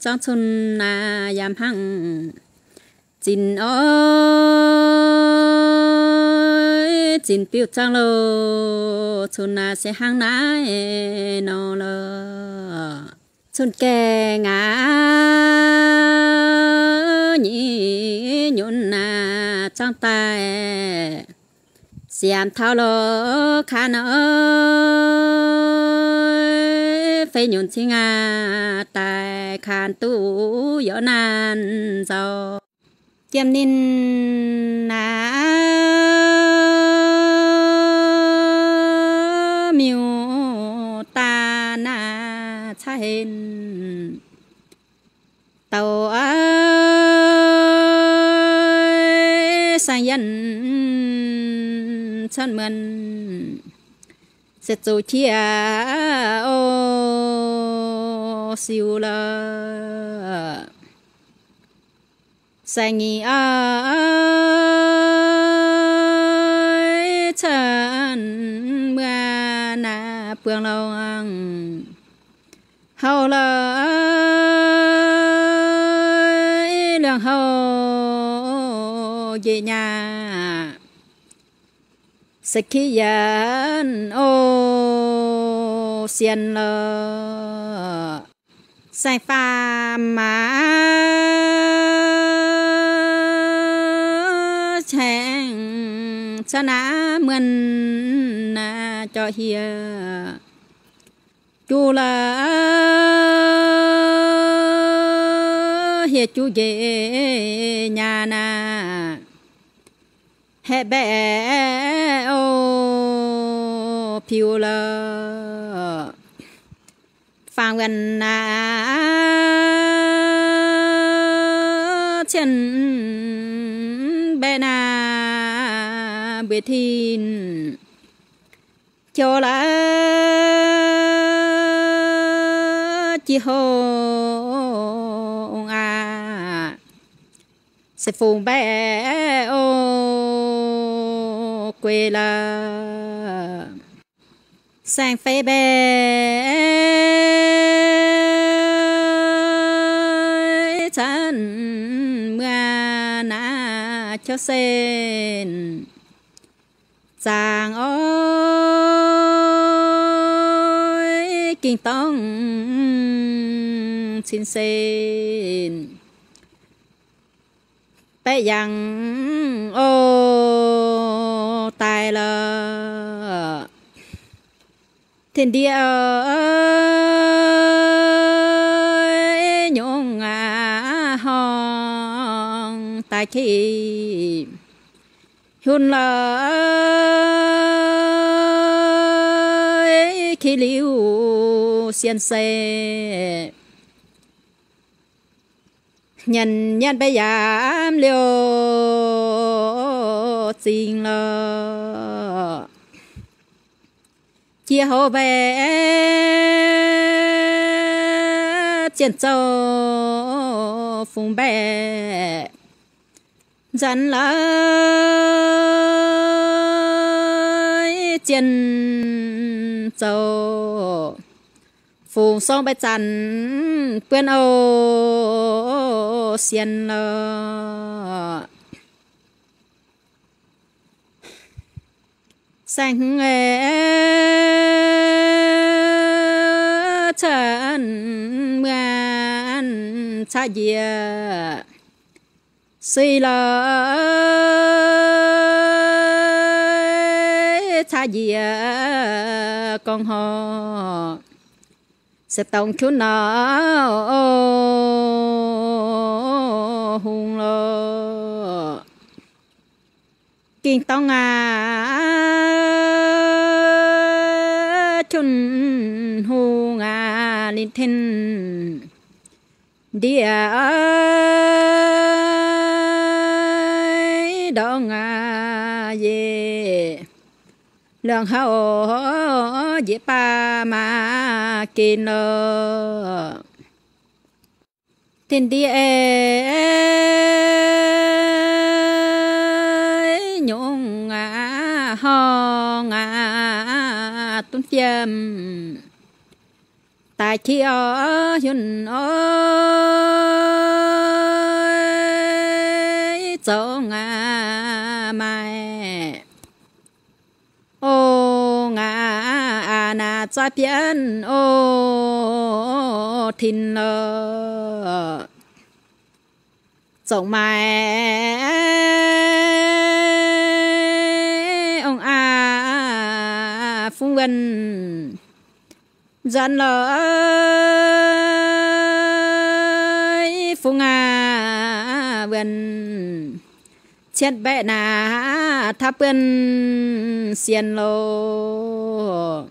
zaangv cun naaic yaac hnangv zinc oc, zinc biuv zaangv loh, cun naaic se hnangv naaiv nor loh. Cun gaengh aac, nyic nyunc naaic zaangv daaih siaamx taux loh, kaav naaic, feix nyunc cingx aac daaih kaav duqv youz naanc nzauh. Jiem ninh naaic, miuc-daaih naaic caav henv, douc saeng-yienh cuotv muonc, se zoux qiex o siou lorh. Saeng-nyic oix cuotv muonc naaic buangh lorh, houh lorh, luangh houh njiec nyaah, se kiv yienc o sienx lorh. Saeng-faam maah caengx cuotv naaiv muonc naaic jorqv hieh juv lorh, hieh juv njiec nyaah naaic, haeqv mbaeqc o piux lorh. Faang wuonh naaic cien mbaeqc naaic mbueiz tin jouv lorh. Jiex houv ong aac, se fungx mbaeqc o guei lorqc. Saeng-fei mbaeqc canv muonh naaiv qouv sen zaangc oix ging dorngh cin sen. Baeqc yangh o daaih lorqc. Tin-ndie oix nyungc aqv, horngh daaih ki hun lorqc, ki liuz sien se nyanc nyanc mbaeqc yaac liouh zingh lorqc. Jiex houv mbaeqc zienh zouv fungx mbaeqc nzanc lorqc, zienh zouv fungx sorng mbaeqc zanc buonv o sienx lorqc. Saeng-hmz cuotv muonh caqv njiec suiv lorqc, caqv njiec gorngv horc se dorngx qunx nor hungh lorqc. Ging dorngx aqv, qunx hungh aqv, linh tin-ndiev ndorngx aqv, yie liangx hauv njiec baav maah gen lorqc. Tin-ndiev nyungc aqv, horngh aqv, dunv fiem daaih ki oix yunh oix zoux aqv, maaih o ngaax aax naaic zaaix bienv o tin lorqc. Zorngc maaih ong aax fungx wuonh nzuonx lorqc, fungx aax wuonh cietv mbaeqc naaic taux buonv sienx lorqc.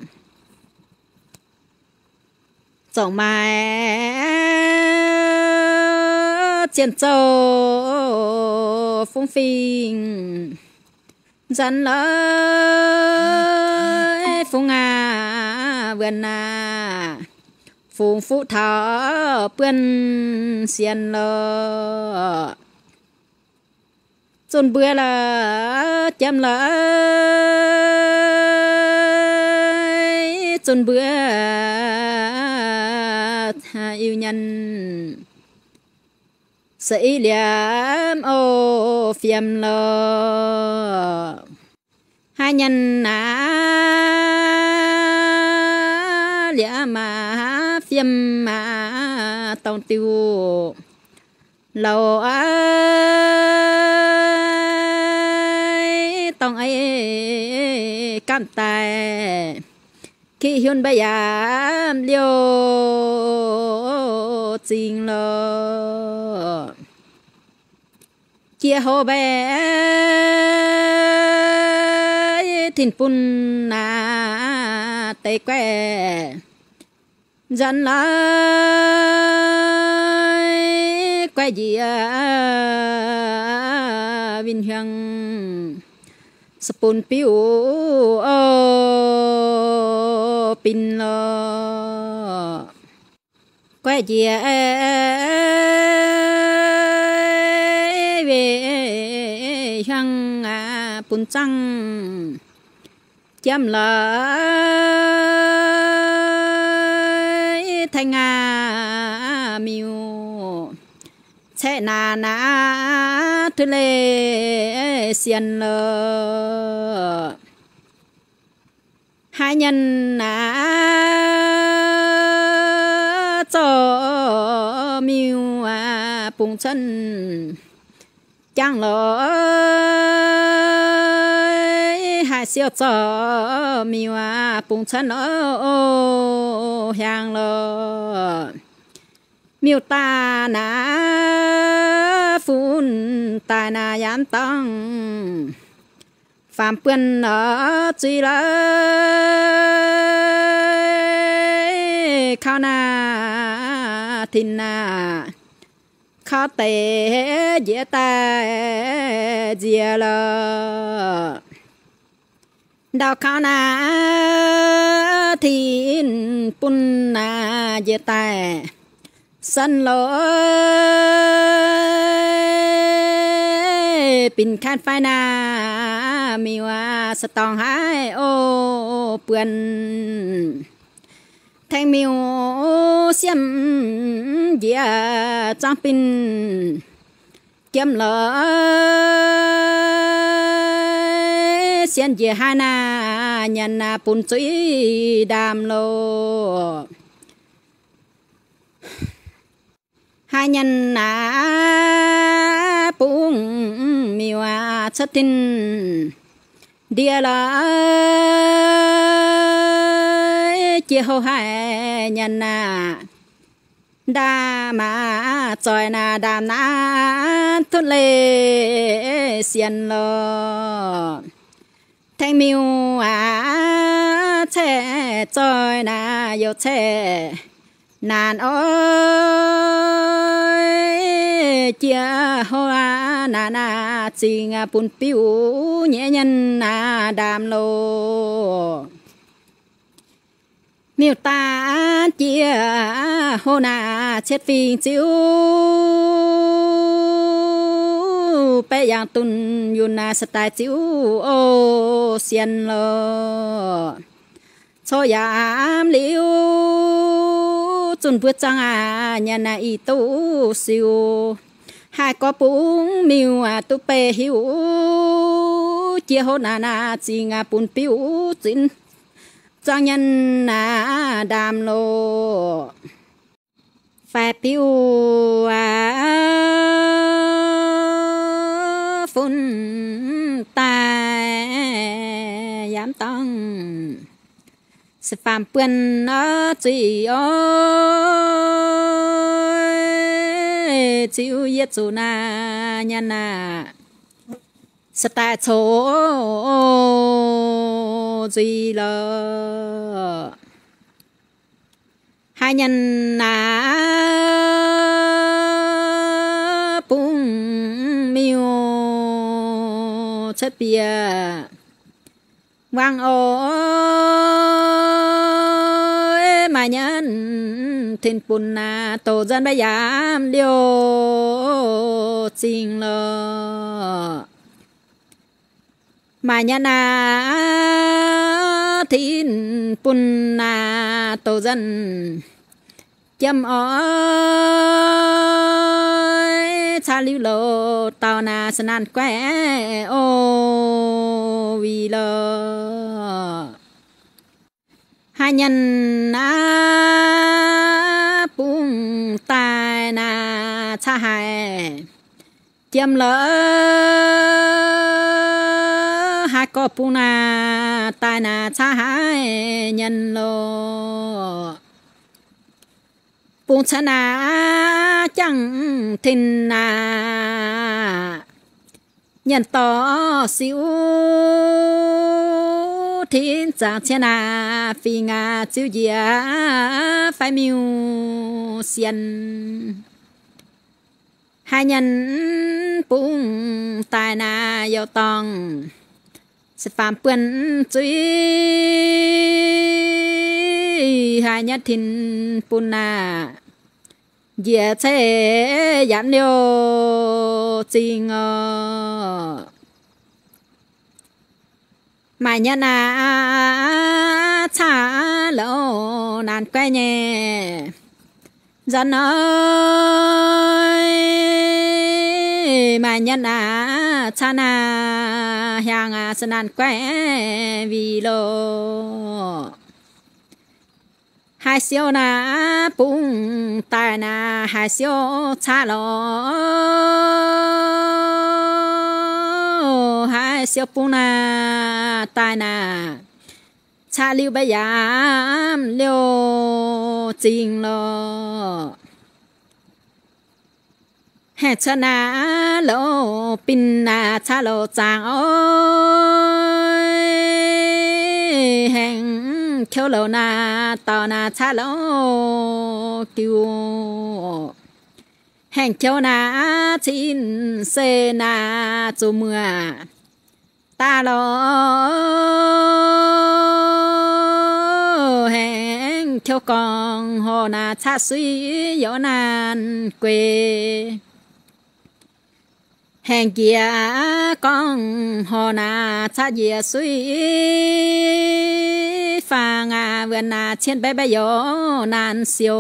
Zorngc maaih zienh zouv fungx fingx nzuonx lorqc, fungx aax wuonh naaic fungx fuqv taux buonv sienx lorqc. Zunh mbuo lorqc, jiem lorqc, zunh mbuo Iu-Mienh se i liemh o fiem lorqc. Haaix mienh aac, liemh aac, fiem aac, dorngc diuh louc aac, dorngc ei gamh daaih, ki hiunh mbaeqc yaamv liouh zingh lorqc. Jiex houv mbaeqc tin-bun aac, deix guaih nzuonx lorqc, guaih njiec win hiuang, se bun biuv o bin lorqc. guaiv njiec weih hiuang bun zangv jiem lorz tengx miuc caeqv naanc aav, tun leih sienx lorz. Haaix nyanc aav, zorqv miuc aav, bungx cuotv jangv lorz. Haaix siou zorqv miuc aav, bungx cuotv lorz, hiaangx lorz. Miuc daaih naaiv fun daaih naaiv yaac mv dorngc. Faam buonc lorz zuiz lorz, kaux naaiv tin naaiv, kaux deix njiec daaih nziex lorz. Ndau kaux naaiv tin bun naaiv njiec daaih sen lorz, binc kaanh fai naaiv miuc aav, se dorngc haic oc buonc. Tengx miuc siemv njiec zangv binc jiem lorz, sienx njiec haaix naaiv nyanc naaiv bun zuiz ndaamv loh. Haaix nyanc naaiv bungx miuc aav, cuotv tin ndie lorz, jiex houv haic nyanc naaiv ndaamv aav, zoih naaiv ndaamv naaiv, tun leih sienx lorz. Tengx miuc aav, caeqv zoih naaiv youc caeqv naanc oix, jiex houv aav naanc aav, zingx aav bun biuv nyei nyanc aav ndaamv loh. Miuc daaih jiex houv naaiv cietv fingx ziux, baeqv yangh dunh yunh naaiv se daaih ziux oc sienx loh. Cou yaamv liuz, zunh mbuo zangv aav, nyanc naaiv ih duqv siou. Haih gorngv bungx miuc aav, duqv beiv hiuv, jiex houv naaiv naaiv zingx aav bun biuv zinx, zangv nyanc aav ndaamv loh. Faix biuv aav, fun daaih yaac mv dorngc. Se faam buonc oix zuiz oix, ziux yietv zuqc naaiv nyanc naaiv, se daaih coqv nzuih lorqc. Haaix nyanc naaiv bungx miuc cuotv bieqc wangv oix, maaih nyanc tin bun naaiv douz nzanv mbaeqv yaamv liouh zingh lorqc. Maaih nyanc naaiv tin bun naaiv douz nzanv jiem oix, caa liuz loz dauh naaiv se naanc guaix oc, wih lorqc. Haaix nyanc naaiv bungx daaih naaiv caa haic jiem lorqc, haih gorx bungx naaiv daaih naaiv caa haic nyanc lorqc. Bungx cuotv naaiv jangv tin naaiv, nyanc dorh siuv tin zaangc cien naaiv, fingx aav ziux njiec fai miuc sienx. Haaix nyanc bungx daaih naaiv youc dorngc, se faam buonc zuiz, haaix nyanc tin bun naaiv njiec ceix yaac liouh zingh oc. Maaih nyanc naaic caqv louc naanc guaeqv nyei nzanc oc. Maaih nyanc naaic caqv naaic hiaangx se naanc guaeqv wih loh. Haaix siou naaic bungx daaih naaic haaix siou caqv loh. Haaix siou bungx naaic daaih naaic caqv liuz mbaeqv yaac liouh zingh loh. Haengh cuotv naaic louh bin naaic caqv louh zaangc oc. Haengh kouv louh naaic dorh naaic caqv louh giu. Haengh kouv naaic cin se naaic zuqc muoc daaih loh. Haengh kouv gorngv horc naaic caqv suiv youz naanc gueix. Haengh njiec gorngv horc naaic caqv njiec suiv faang aqv, wuonh naaic cietv mbaeqv mbaeqv youz naanc siou.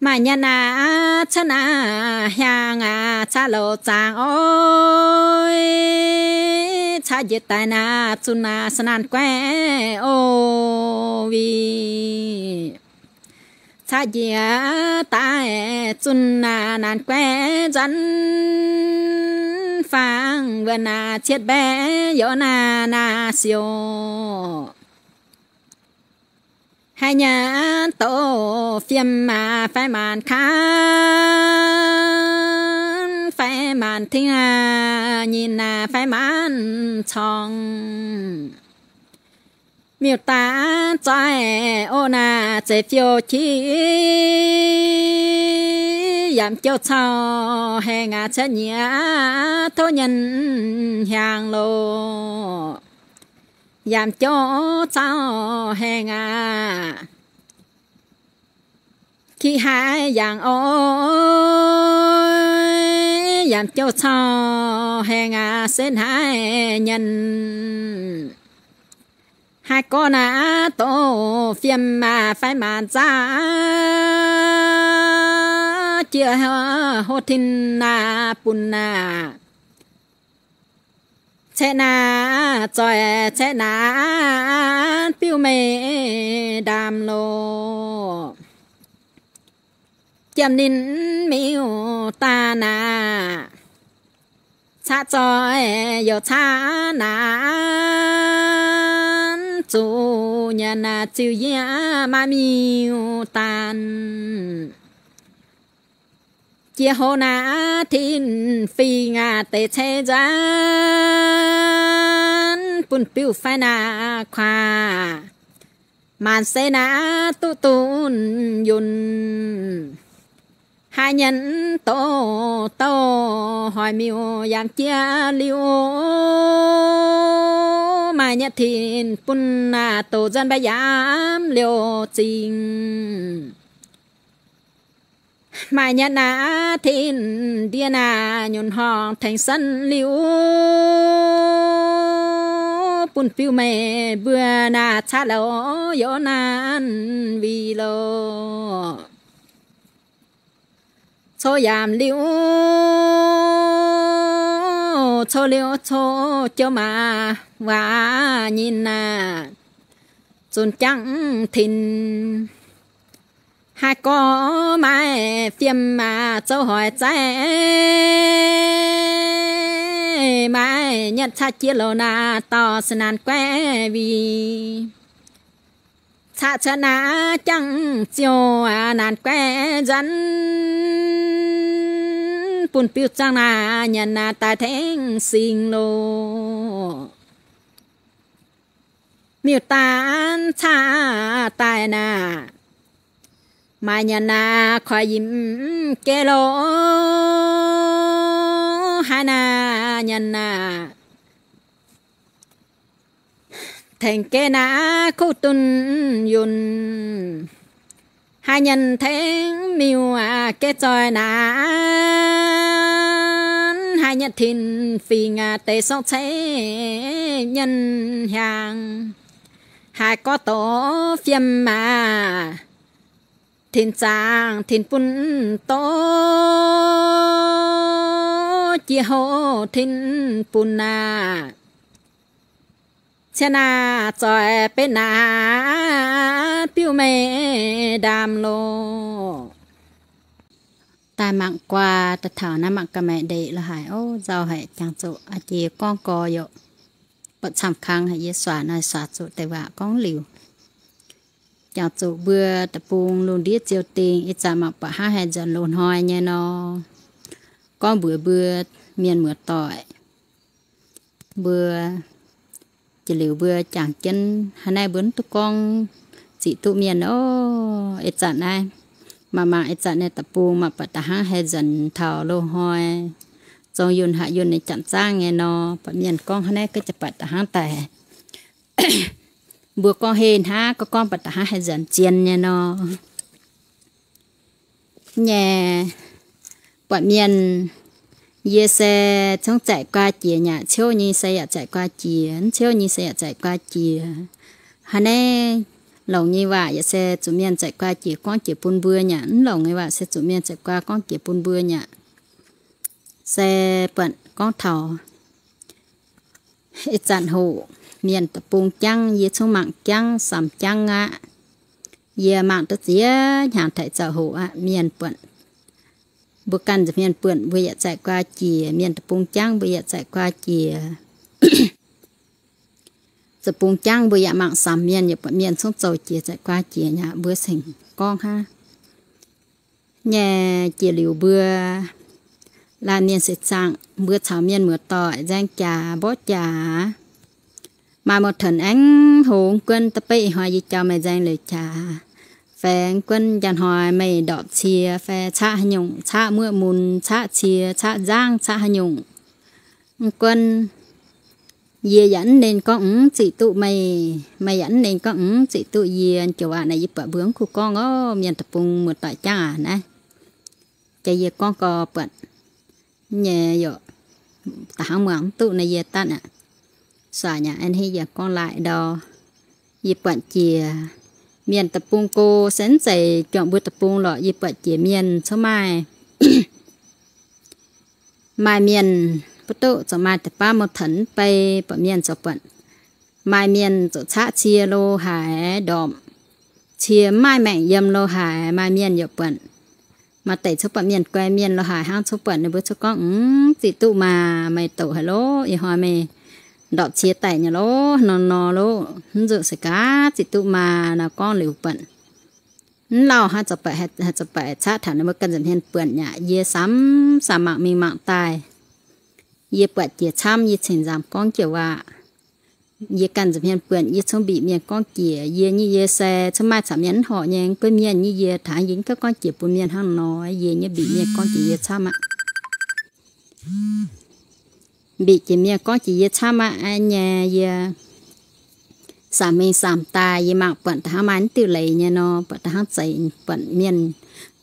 Maaih nyanc naaic cuotv naaic hiaangx aqv caqv louh zaangc oc. Caqv njiec daaih naaic zunh naaic se naanc guaeqv oc wih. Caqv njiec daaih zunh naaic naanc guaeqv nzanc faang wuonh naaic cietv mbaeqv youz naanc naaic siou. Haaix nyanc doqc fiem aqv fai maanc kaanv fai maanc tingx aqv, nyinh aqv fai maanc corng. Miuc-daaih zoih oc naaic zeiv fiou qiex, yaac jouh cau haengh aqv cuotv nyiex tov nyanc hiaangx loh. Yaac jouh cau haengh aqv qiex haaix yangh oc. Yaac jouh cau haengh aqv se naaic nyanc. Haaix gorx naaic doqc fiem aqv fai maanc zaqv, jiex hlo tin naaic bun naaic caeqv naaic zoih caeqv naaic biuv meih ndaamv loh. Jiem ninh miuc-daaih naaic caqv zoih youc caqv naaic zuqc nyanc naaic ziux yie maiv miuc-daaih. Jiex hlo naaic tin fingx aqv deix ceix nzanc bun biuv fai naaic kuaax. Maanc se naaic duqv dunh yunh. Haaix nyanc doqc douh hoic miuc yaac jiex liuz, maaih nyanc tin bun naaic doqc nzanc mbaeqv yaac liouh zingh. Maaih nyanc naaic tin ndie naaic nyunc horngc tengx sanv liuz, bun biuv meih mbuo naaic caqv louc youz naanc wih loh. Cou yaac liuz, cou liuz cou jouv maac waac nyinh naaic zunc jangv tin. Haaix gorx maiv fiem aqv zouv hoic zaeqv, maiv nyanc caqv jiex louc naaic dorh se naanc guaeqv wih. Caqv cuotv naaic jangv ziouc naanc guaeqv nzanc, bun biuv zaangv naaic nyanc naaic daaih tengx singx loh. Miuc-daaih caqv daaih naaic, maaih nyanc naaic koiv yimc geh loh, haaix naaic nyanc naaic tengx geh naaic kuv dunh yunh. Haaix nyanc tengx miuc aqv, geh zoih naanc. Haaix nyanc tin-fingx aqv, deix sorng ceix nyanc hiaangx. Haaix gorx dorh fiem aqv, tin zaangc tin bun dorc, jiex houv tin bun aqv. Cien naaiv zoih benx naaiv biuv meih ndaamv loh. Daaih mangc guaa daaih taux naaiv mangc gaax maengc ndeic lo haic. Ov, nzauh haic, jangx zuqc a'jiex gorngv gorx yaac buatc camv kangx haic. Yie suaax naaiv suaax zuqc deix waac gorngv liuz, jangx zuqc mbuo deic-bung lungh ndiev ziouc dingh, ih zanc mangc buatc hnangv haaix nzanc loz-hnoi nyei nor, gorngv mbuox mbuo mienh muoz-doic, mbuo jiex liuz mbuo jangx jienv hnangv naaiv mbuo mv duqv gorngv ziqc duqv mienh ov. Ih zanc naaiv, mangc mangc ih zanc naaiv deic-bung mangc buatc da'hnangv haaix nzanc taux loz-hnoi, zong yunh haaix yunh nyei janx zaangv nyei nor, buatc mienh gorngv hnangv naaiv gaax, buatc da'hnangv daaih mbuo gorngv heh hnangv, gorngv buatc da'hnangv haaix nzanc zien nyei nor. Nyei, buatc mienh, yie se zungv zaeqc guaa jiex nyei aqv. Ciouv nyei se yaac zaeqc guaa jiex, mv ciouv nyei se yaac zaeqc guaa jiex. Hnangv naaiv longc nyei waac yaac se zuqc mienh zaeqc guaa jiex gorngv jiex bun mbuo nyei aqv. Mv longc nyei waac se zuqc mienh zaeqc guaa gorngv jiex bun mbuo nyei aqv. Se buatc gorngv taux ih zanc hoc mienh deic-bung jangv, yie zungv mangc jangv, samx jangv aqv. Yie mangc duqv ziex hnyangx taux ih zanc hoc aqv. Mienh buatc, mbuo ganh nza'hmien buonc mbuo yaac zaeqc guaa jiex, mienh deic-bung jangv mbuo yaac zaeqc guaa jiex. Deic-bung jangv mbuo yaac mangc samx mienh, yaac buatc mienh zungv zoux jiex zaeqc guaa jiex nyei aqv. Mbuo cingx gorngv hnangv nyei. Jiex liuz mbuo laanh mienh seix zaangc, mbuo caux mienh muoz-doic nzaeng jaax mborqv jaax, maaih mouz-taux aengx hlo, mv gunv da'beiv ih hnoi yie jauv meih nzaeng liuz jaax, fai mv gunv njang hnoi meih ndorpc cie fai caqv haaix nyungc, caqv muoqv mun, caqv cie, caqv nzangv, caqv haaix nyungc, mv gunv yie yaac mv ninh gorngv mv ziqc duqv meih, meih yaac mv ninh gorngv mv ziqc duqv yie. Joux aqv, naaiv yie buatc mbuo mv kuh gorngv ov, mienh deic-bung muoz-doic jangv aqv naaiv. Jaax yie gorngv gorx buatc nyei yaac da'hnangv muangx mv duqv naaiv yie daaih aqv. Suaax nyei a'hneiv yie gorngv laaix ndau. Yie buatc jiex mienh deic-bung go se mv zeiz juangc mbuo deic-bung lorqc. Yie buatc jiex mienh cuotv maaih, maaih mienh mv duqv zoux, maaih deix baav mouz-taux mv bei, buatc mienh zoux buatc, maaih mienh zoux caqv cie lo haaix, ndorpc cie mv maaih maengc yiem lo haaix, maaih mienh yaac buatc, maaih deix cuotv buatc mienh guai mienh lo haaix hnangv, cuotv buatc ninh mbuo cuotv gorngv mv ziqc duqv maah, meih doqc haic loh, ih hnoi meih ndorpc cie daic nyei loh, nor nor loh, mv zuqc se gaax ziqc duqv maah, nor gorngv liuz buatc mv lauh hnangv, zoux baeqc caqv taux ninh mbuo ganh nza'hmien buonc nyei aqv. Yie samx samx mangc mingh mangc daaih, yie buatc jiex camv, yie cingx nzamc gorngv jiex waac. Yie ganh nza'hmien buonc, yie cingx mbic mienh gorngv jiex. Yie nyei yie se cuotv maaih caux mienh mv horpc nyei, mv gunv mienh nyei yie taux yie mv gaengh gorngv jiex bun mienh hnangv nor, yie nyei mbic mienh gorngv jiex yie camv aqv. Mbic jiex mienh gorngv jiex yie camv aqv. Aa nyei yie samx mingh samx daaih, yie mangc buatc da'hnangv maaih mv diuh leiz nyei nor, buatc da'hnangv zeiz, buatc mienh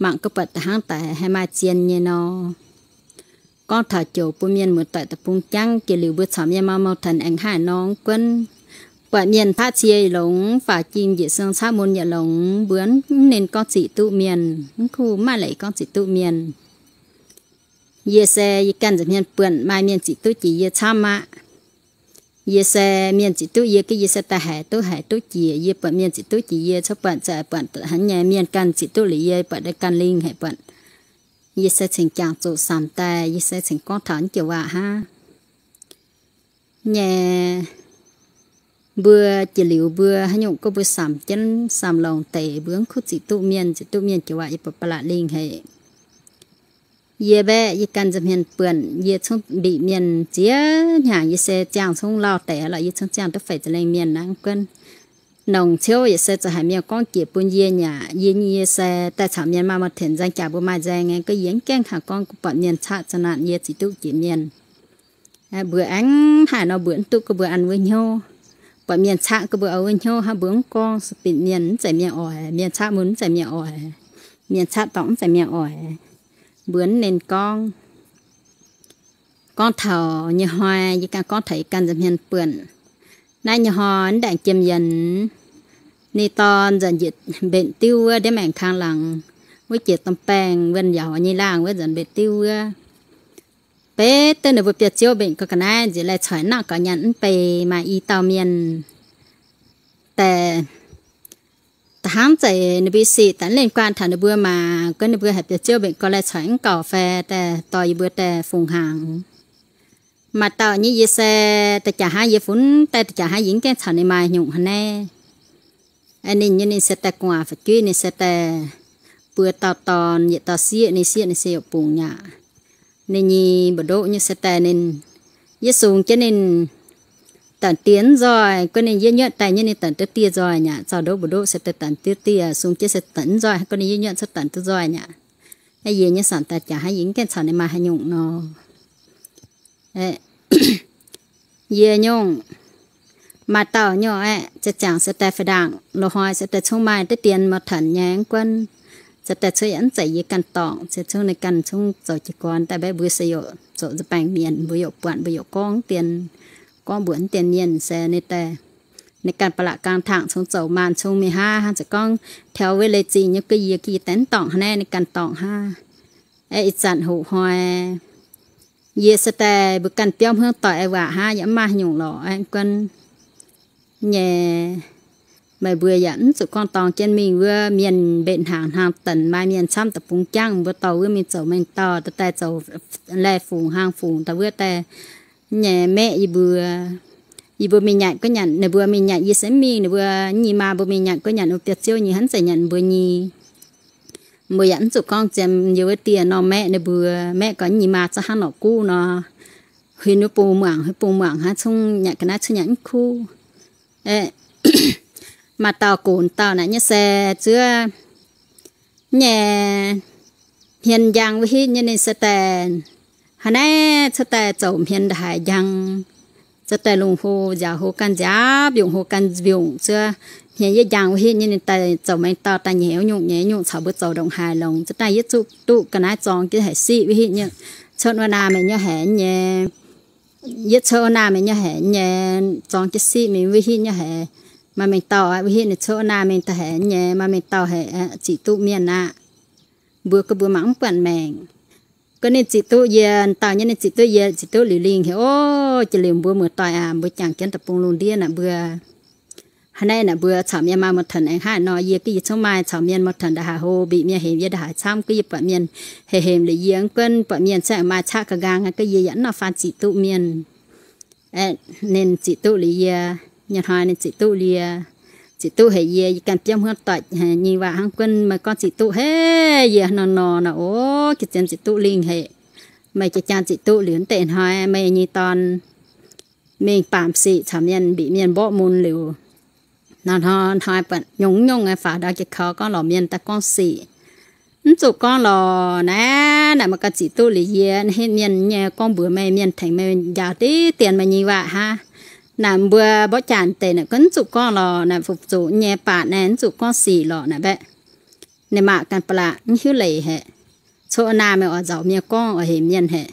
mangc gaax buatc da'hnangv daic haih maaih zien nyei nor. Gorngv taux joux bun mienh muoz-doic deic-bung jangv, jiex liuz mbuo caux mienh maaih mouz-taux aengx haaix nor mv gunv, buatc mienh caqv cie longx, faaux jing njiec song caqv mun yaac longx, mbuo mv ninh gorngv ziqc duqv mienh, mv kuh maaih leiz gorngv ziqc duqv mienh. Yie se yie ganh nza'hmien buonc, maaih mienh ziqc duqv jiex yie camv aqv. Yie se mienh ziqc duqv yie gaax, yie se daaih haiz duqv haiz duqv jiex. Yie buatc mienh ziqc duqv jiex yie, cuotv buatc za'gengh buatc hnangv nyei, mienh ganh ziqc duqv liuz yie buatc daaih ganh lingh haic buatc. Yie se cingx jangx zuqc samx daaih, yie se cingx gorngv taux naaiv joux waac hnangv nyei. Mbuo jiex liuz mbuo haaix nyungc gorngv mbuo samx jienv samx longx deix, mbuo mv kuh ziqc duqv mienh. Ziqc duqv mienh joux waac yie buatc ba'laqc lingh haic. Yie mbaeqv yie ganh nza'hmien buonc, yie cingx mbic mienh ziex hnyangx, yie se ziangh cingx lauh deix lorqc, yie cingx ziangh duqv feix za'lengh mienh aqv. Mv gunv nongc ciouv yaac se zoux haic mienh gorngv jiex bun yie nyei aqv. Yie nyei yie se daaih caux mienh maaih mouz-taux nzaeng jaax mbuo maaih nzaeng nyei, gorngv yie mv gaengh haiz gorngv buatc mienh caqv za'naanc yie ziqc duqv jiex mienh. Mbuo aengx haaix nor mbuo mv duqv gorngv mbuo an wuov hnyouv. Buatc mienh caqv gorngv mbuo oix wuov hnyouv hnangv, mbuo mv gorngv sueih bienh mienh, mv zeiz mienh oix. Mienh caqv mun mv zeiz mienh oix. Mienh caqv dorngc mv zeiz mienh oix. Mbuo mv ninh gorngv, gorngv taux nyei hnoi, yie ganh gorngv taux yie ganh nza'hmien buonc. Naaiv nyei hnoi mv ndaengc jiem yienx, ninh dorn nzanc njiec mbenc diuv wuov ndiev maengx kang laangz, wuov jiex domh baengh wuonh yaauz nyei laangh wuov nzanc mbenc diuv wuov. Beiv duqv ninh mbuo biauv-ziouv mbenc gau ga'naaiv nziex laih coic nangv gaux nyanc mv bei, maaih i dauh mienh daaih, da'hnangv zeiz ninh mbuo sic daaih mv liên quan taux ninh mbuo maah, gorngv ninh mbuo haiz biauv-ziouv mbenc gau laih coic mv gaux fai daaih dorh yie mbuo daaih fungx hnaangx. Maaih dauh nyei yie se daaih jaax hnangv yie funx daaih, daaih jaax hnangv yie mv gaengh caux ninh maaih nyungc hnangv naaiv. Ninh nyei ninh se daaih gu'nguaaz fu'jueiv, ninh se daaih buo dauh dorn, yietc dauh sieqv, ninh sieqv ninh se youc bungx aqv. Ninh nyei mbu'ndoqv nyei se daaih ninh, yie sungx jienv ninh danc dieh mv nzoih, gorngv ninh yie nyuoqv daaih nyei ninh danc duqv dieh nzoih aqv. Zaux ndoqv mbu'ndoqv se daaih danc duqv dieh, sungx jienv se danc mv nzoih, gorngv ninh yie nyuoqv cuotv danc duqv nzoih aqv. Yie nyei sanc daaih jaax hnangv yie mv gaengh caux ninh maaih haaix nyungc nor. Yie nyungc, maaih dauh nyungc aeqv, ziangh se daaih fih ndaangc loz-hnoi se daaih cungv maaih deix dien mor tanc nyei mv gunv, se daaih cuotv yaac mv zeiz yie ganh dorngc, se cungv ninh ganh cungv zoux jiez gorn daaih mbaeqv mbuo se youc zoux nza baengc mienh, mbuo youc buatc mbuo youc gorngv dien, gorngv mbuox dien mienh se ninh daaih, ninh ganh ba'laqc gang tangc cungv zoux maanh cungv mingh hnangv, hnangv se gorngv taux wuov leiz-zingh nyei ga'yie ga'yie daaih mv dorngc hnangv naaiv ninh ganh dorngc hnangv. Aeqv, ih zanc hoqc hnoi yie se daaih mbuo ganh biauv hmuangv doic aeqv, waac hnangv yaac mv maaih nyungc lorqc aeqv, gunv nyei. Meih mbuo yaac mv zuqc gorngv dorng jienv mingh wuov mienh mbenc hnaangx hnaangx danc maaih mienh camv da'bung jangv, mbuo dorh wuov mingh zoux mengh dauh daaih, daaih zoux laih fungx hnaangx fungx daaih wuov daaih nyei maeqv yie mbuo. Yie mbuo mingh nyanc guov nyanc, ninh mbuo mingh nyanc yie se mv mingh, ninh mbuo nyei maa mbuo mingh nyanc guov nyanc, ninh mbuo biauv-ziouv nyei hnangv zeiz nyanc mbuo nyei. Mbuo yaac mv zuqc gorngv zien yie wuov dieh nor maeqv ninh mbuo, maeqv gau nyei maa za'gengh hnangv norqc guv nor, huin wuov bung muangx, huin bung muangx hnangv, cungv nyanc ga'naaiv cungv nyanc mv kuv. Maaih dauh gunx dauh naaic nyei se zuov nyei hmien njang wuov hitv nyei ninh se daaih hnangv naaiv cuotv daaih zoux hmien nda'haaix njang, cuotv daaih lungh hlo nziaaux hlo ganh nziaaux, mbiungc hlo ganh mbiungc, zuov hmien yietv njang wuov hitv nyei ninh daaih zoux mengh dauh daaih nyei wuov nyungc nyei nyungc caux mbuo zoux ndongc haaix longx, cuotv daaih yietv zuqc duqv ga'naaiv zorng jienv haic siqv wuov hitv nyei. Cuotv wuov naamh mienh nyei haic nyei, yietv cuotv wuov naamh mienh nyei haic nyei, zorng jienv siqv mingh wuov hitv nyei haic. Maaih mengh dauh wuov hitv ninh cuotv wuov naamh mienh daaih haic nyei, maaih mengh dauh haic ziqc duqv mienh aqv. Mbuo gorngv mbuo mangc mv buatc maengc. Gorngv ninh ziqc duqv yie, dauh nyei ninh ziqc duqv yie, ziqc duqv Liuz Lingh haic. Ov, jiex liuz mbuo muoz-doic aac, mbuo jangx jienv da'bung lungh ndiev naaic mbuo, hnangv naaiv naaic mbuo caux mienh maaih muoz-tengx aengx hnangv nor, yie ga'yie cungv maaih caux mienh muoz-tengx nda'haaix hlo, mbic mienh hemx yie nda'haaix camv, ga'yie buatc mienh hemx hemx liuz yie gunv buatc mienh se maaih qaqv ga'nqaang, ga'yie yaac mv nor faan ziqc duqv mienh. Ninh ziqc duqv liuz yie, nyei hnoi ninh ziqc duqv yie, ziqc duqv haic yie, yie ganh biauv hmuangv doic nyei waac hnangv gunv meih gorngv ziqc duqv haic yie nor nor naaic, ov, ga'zien ziqc duqv lingh haic. Meih jiex jaang ziqc duqv liuz deix hnoi meih nyei dorn mingh baamh sic caux mienh mbic mienh mborqv mun liuz, nor hnoi buatc nyungc nyungc faaux ndau jiex kaux gorngv lorz mienh daaih gorngv sic. Mv zuqc gorngv lorz naaiv, naaic meih ganh ziqc duqv liuz yie, naaiv hitv mienh nyei gorngv mbuox meih, mienh tengx meih njaaux diqv dien meih nyei waac hnangv. Naaic mbuo mborqv jaax deix naaic gorngv mv zuqc gorngv lorz, naaic fu'zuqc nyei baac naaic mv zuqc gorngv sic lorqc naaic mbaeqv. Ninh maac ganh ba'laqc mv hiuv leiz haic. Cuotv wuov naamh mienh oix nzaaux mienh gorngv oix hemx mienh haic.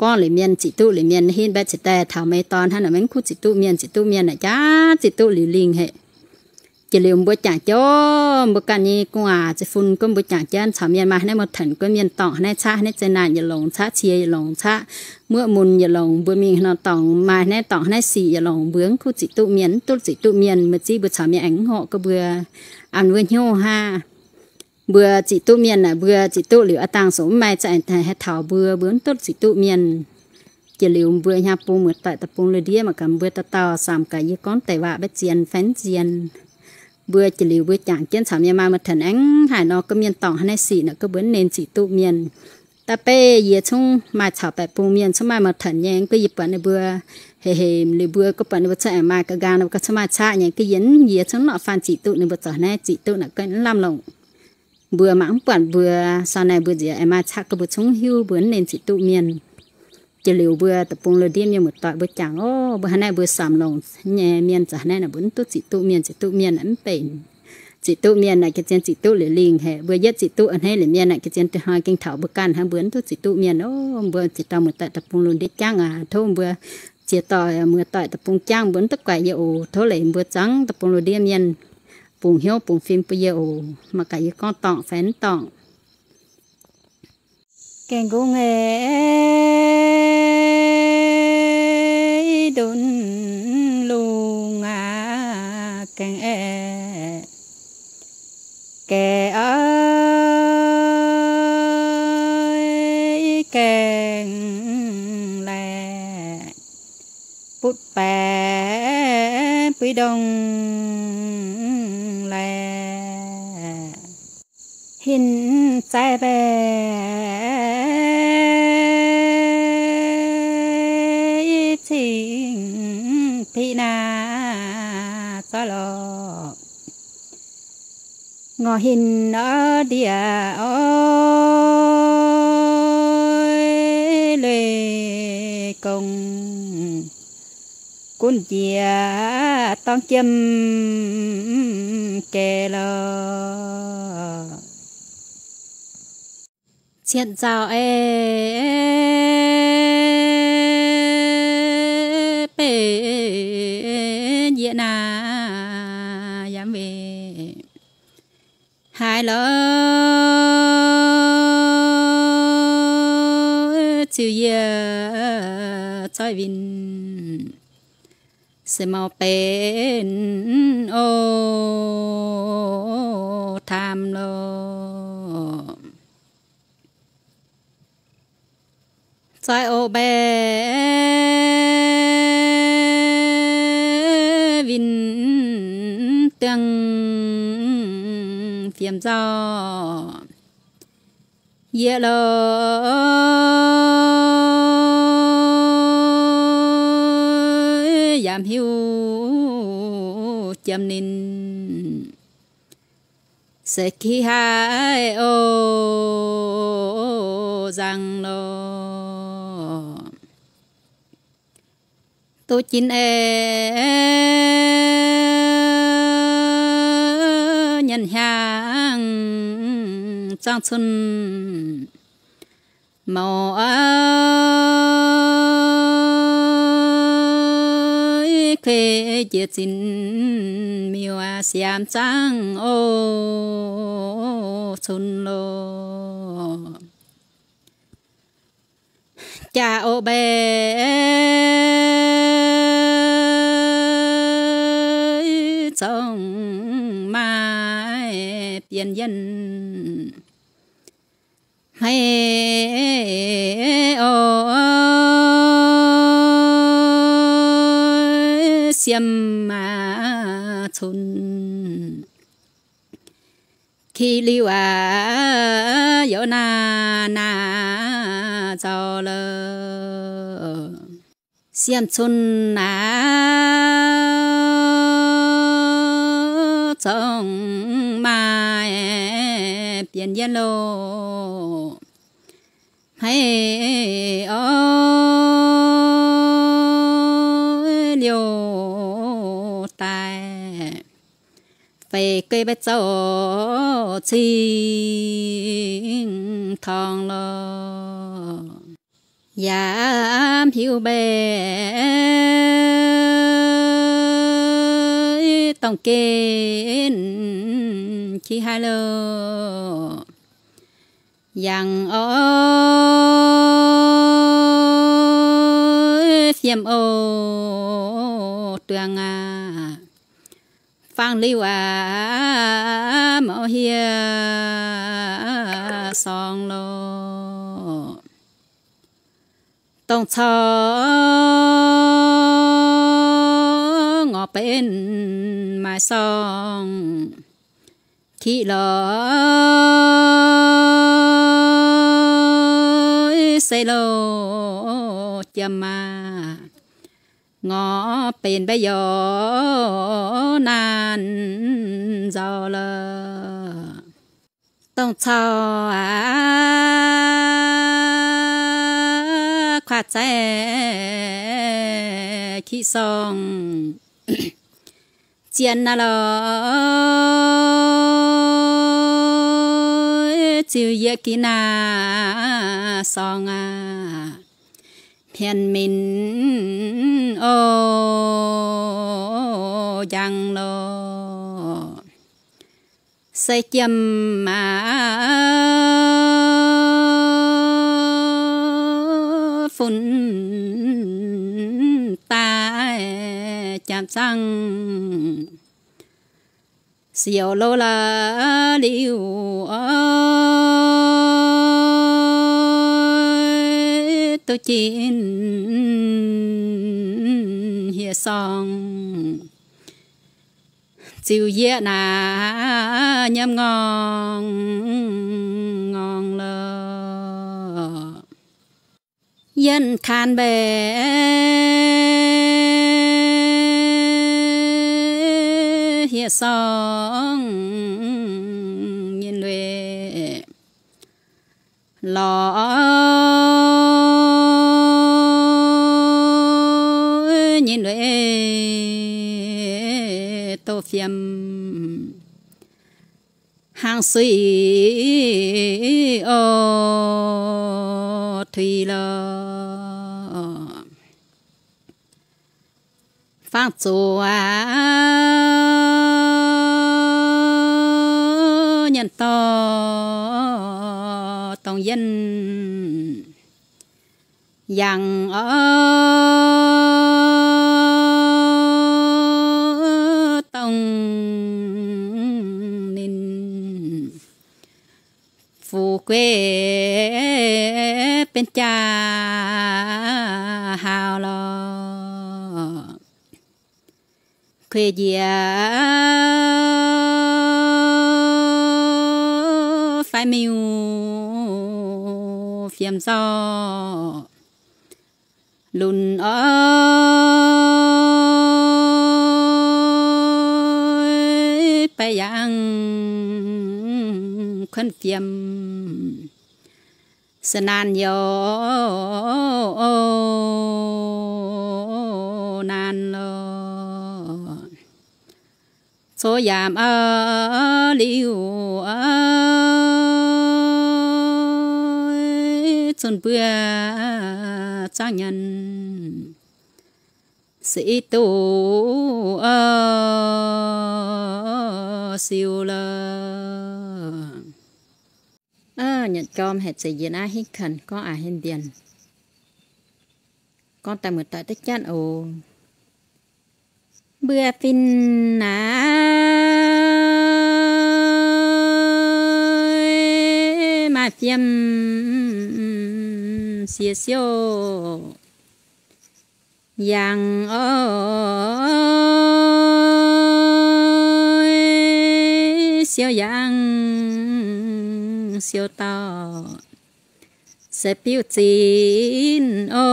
Gorngv liuz mienh ziqc duqv liuz mienh naaiv hitv mbaeqv cingx daaih taux meih dorn hnangv naaic, meih mv kuv ziqc duqv mienh, ziqc duqv mienh naaic jaax ziqc duqv Liuz Lingh haic. Jiex liuz mbuo jangx jienv, mbuo ganh nyei gu'nguaaz zeiv-fun gunv mbuo jangx jienv caux mienh maaih hnangv naaiv muoz-tengx gunv mienh dorngc hnangv naaiv caqv hnangv naaiv za'naanh yietc longc caqv cie yietc longc caqv muoqv mun yietc longc, mbuo mingh nor dorngc maaih hnangv naaiv dorngc hnangv naaiv sic yietc longc, mbuo mv kuv ziqc duqv mienh, mv duqv ziqc duqv mienh, meih ziv mbuo caux mienh aengx mv horpc gorngv mbuo an wuov hnyouv hnangv. Mbuo ziqc duqv mienh naaic, mbuo ziqc duqv liuz a'dangh sou mv maaih za'gengh haih taux mbuo, mbuo mv duqv ziqc duqv mienh. Jiex liuz mbuo hnyangx-bung muoz-doic deic-bung lui-ndiev mangc gaax mbuo dauh dauh samx gaax yie gorngv deix waac mbaeqv zien fai mv zien. Mbuo jiex liuz mbuo jangx jienv caux mienh maaih muoz-tengx aengx haaix nor gorngv mienh dorngc hnangv naaiv sic naaic gorngv mbuo mv ninh ziqc duqv mienh. Da'beiv yie cungv maaih caux baeqc bung mienh cungv maaih muoz-tengx nyei, gorngv yie buatc ninh mbuo hec hec liuz mbuo gorngv buatc ninh mbuo cungv aengx maaih ga'nqaang, ninh mbuo cungv maaih caqv nyei, gorngv yie, yie cungv norqc faan ziqc duqv ninh mbuo zoux hnangv, ziqc duqv naaic gorngv mv lamh longc. Mbuo mangc mv buatc mbuo, sau naaic mbuo nziex aengx maaih caqv gorngv mbuo cungv hiuv mbuo mv ninh ziqc duqv mienh. Jiex liuz mbuo deic-bung lungh ndiev mienh muoz-doic mbuo jangx, O, mbuo hnangv naaiv mbuo samx longc nyei mienh za'gengh hnangv naaiv, mbuo mv duqv ziqc duqv mienh, ziqc duqv mienh mv benx. Ziqc duqv mienh naaic ga'zien ziqc duqv liuz lingh haic. Mbuo yietv ziqc duqv a'hneiv liuz mienh naaic ga'zien da'hnoi gengh taux mbuo ganh hnangv, mbuo mv duqv ziqc duqv mienh. O, mbuo ziex dauh muoz-doic deic-bung lungh ndiev jangv aac, tov mbuo ziex dauh muoz-doic deic-bung jangv mbuo mv duqv guaix yie oc. Tov leiz mbuo zuangx deic-bung lungh ndiev mienh bungx hnyouv bungx fim bun yie oc. Mangc gaax yie gorngv dorngc fai mv dorngc. Gaengh nqungh aeqv, ndunx lungh aac, gaengh aeqv, gaengh oix gaengh laeqc, butv baeqc buix ndongh laeqc, hinc zaaix mbaeqc cing-piqv naaiv zorqv lorqc. Ngorc hinc orv ndiev oix lueic gong, gunv njiec dorng jiem gaeqv lorqc. Cietv nzauh aeqv, benx yie naaiv yaac mv weic haaix lorqc. Ziux yie zoih winh se mau benx oc, taam lorqc. Zoih oc, mbaeqc winh duangh fiem nzauh, yie lorqc yaac mv hiuv jiem ninh se ki haaix oc, nzangc lorqc. Duqv jin aeqv, nyanc hnyangx zaangv cun, maux kuei jiex zinh miuc siaamx zaangv oc, cun loh. Jaax oc, mbaeqc zorng maaih bienx yienh, hmei oc, siem cun ki liuh aqv, youz naaic naaic nzauh lorqc. Siem cun aqv, zorng maaih bienx yienh loh, hmei oc, liouh daaih feix guei mbaeqc zouv cing-torngx lorqc. Yaac mv hiuv mbaeqc dorngc gen qiex haaix loh, yangh oix fiem oc, duangh aqv, fangx liuh aqv, mouv hieh sorngx loh. Dongh corc ngorc benx maaih sorngx kiqv lorqc, se loh jiem aac, ngorc benx mbaeqc youz naanc nzauh lorqc. Dongh corc aqv, baac zaiv kiv sorng zien naaiv lorh. Ziux yie gin naaiv sorng aac, hmien min o njang lorh. Se jiem aac fun daaih jangx zangv siouc lo la'liuh oix duqv jin hieh sorng. Ziux yie naaiv nyiemv ngorng ngorng lorh. Yienh kaan mbaeqc hieh sorng nyei lui lorh, nyei lui doh fiem hnangv suiv o tuix lorh. Fangx zuqc aqv nyanc dorh dongh yienh yangh oix dongh ninh fu'jueiv benx jaa haau lorh. Kuiv njiec fai miuc fiem nzauh lunx oix baeqc yangh kuonv fiem se naanc youh naanc lorh. Coqv yaamv liuz zunh mbuo zaangv nyanc se i duqv siou lorh. Nyanc jorm haic zeiz yie naaiv hingv kanx gorngv a'hneiv ndienx. Gorngv daaih muoz-doic deix janv oc. Mbuo fin naaiv maaih fiem siex siou yangh oix siou yangh siou dauh se biuv zinh o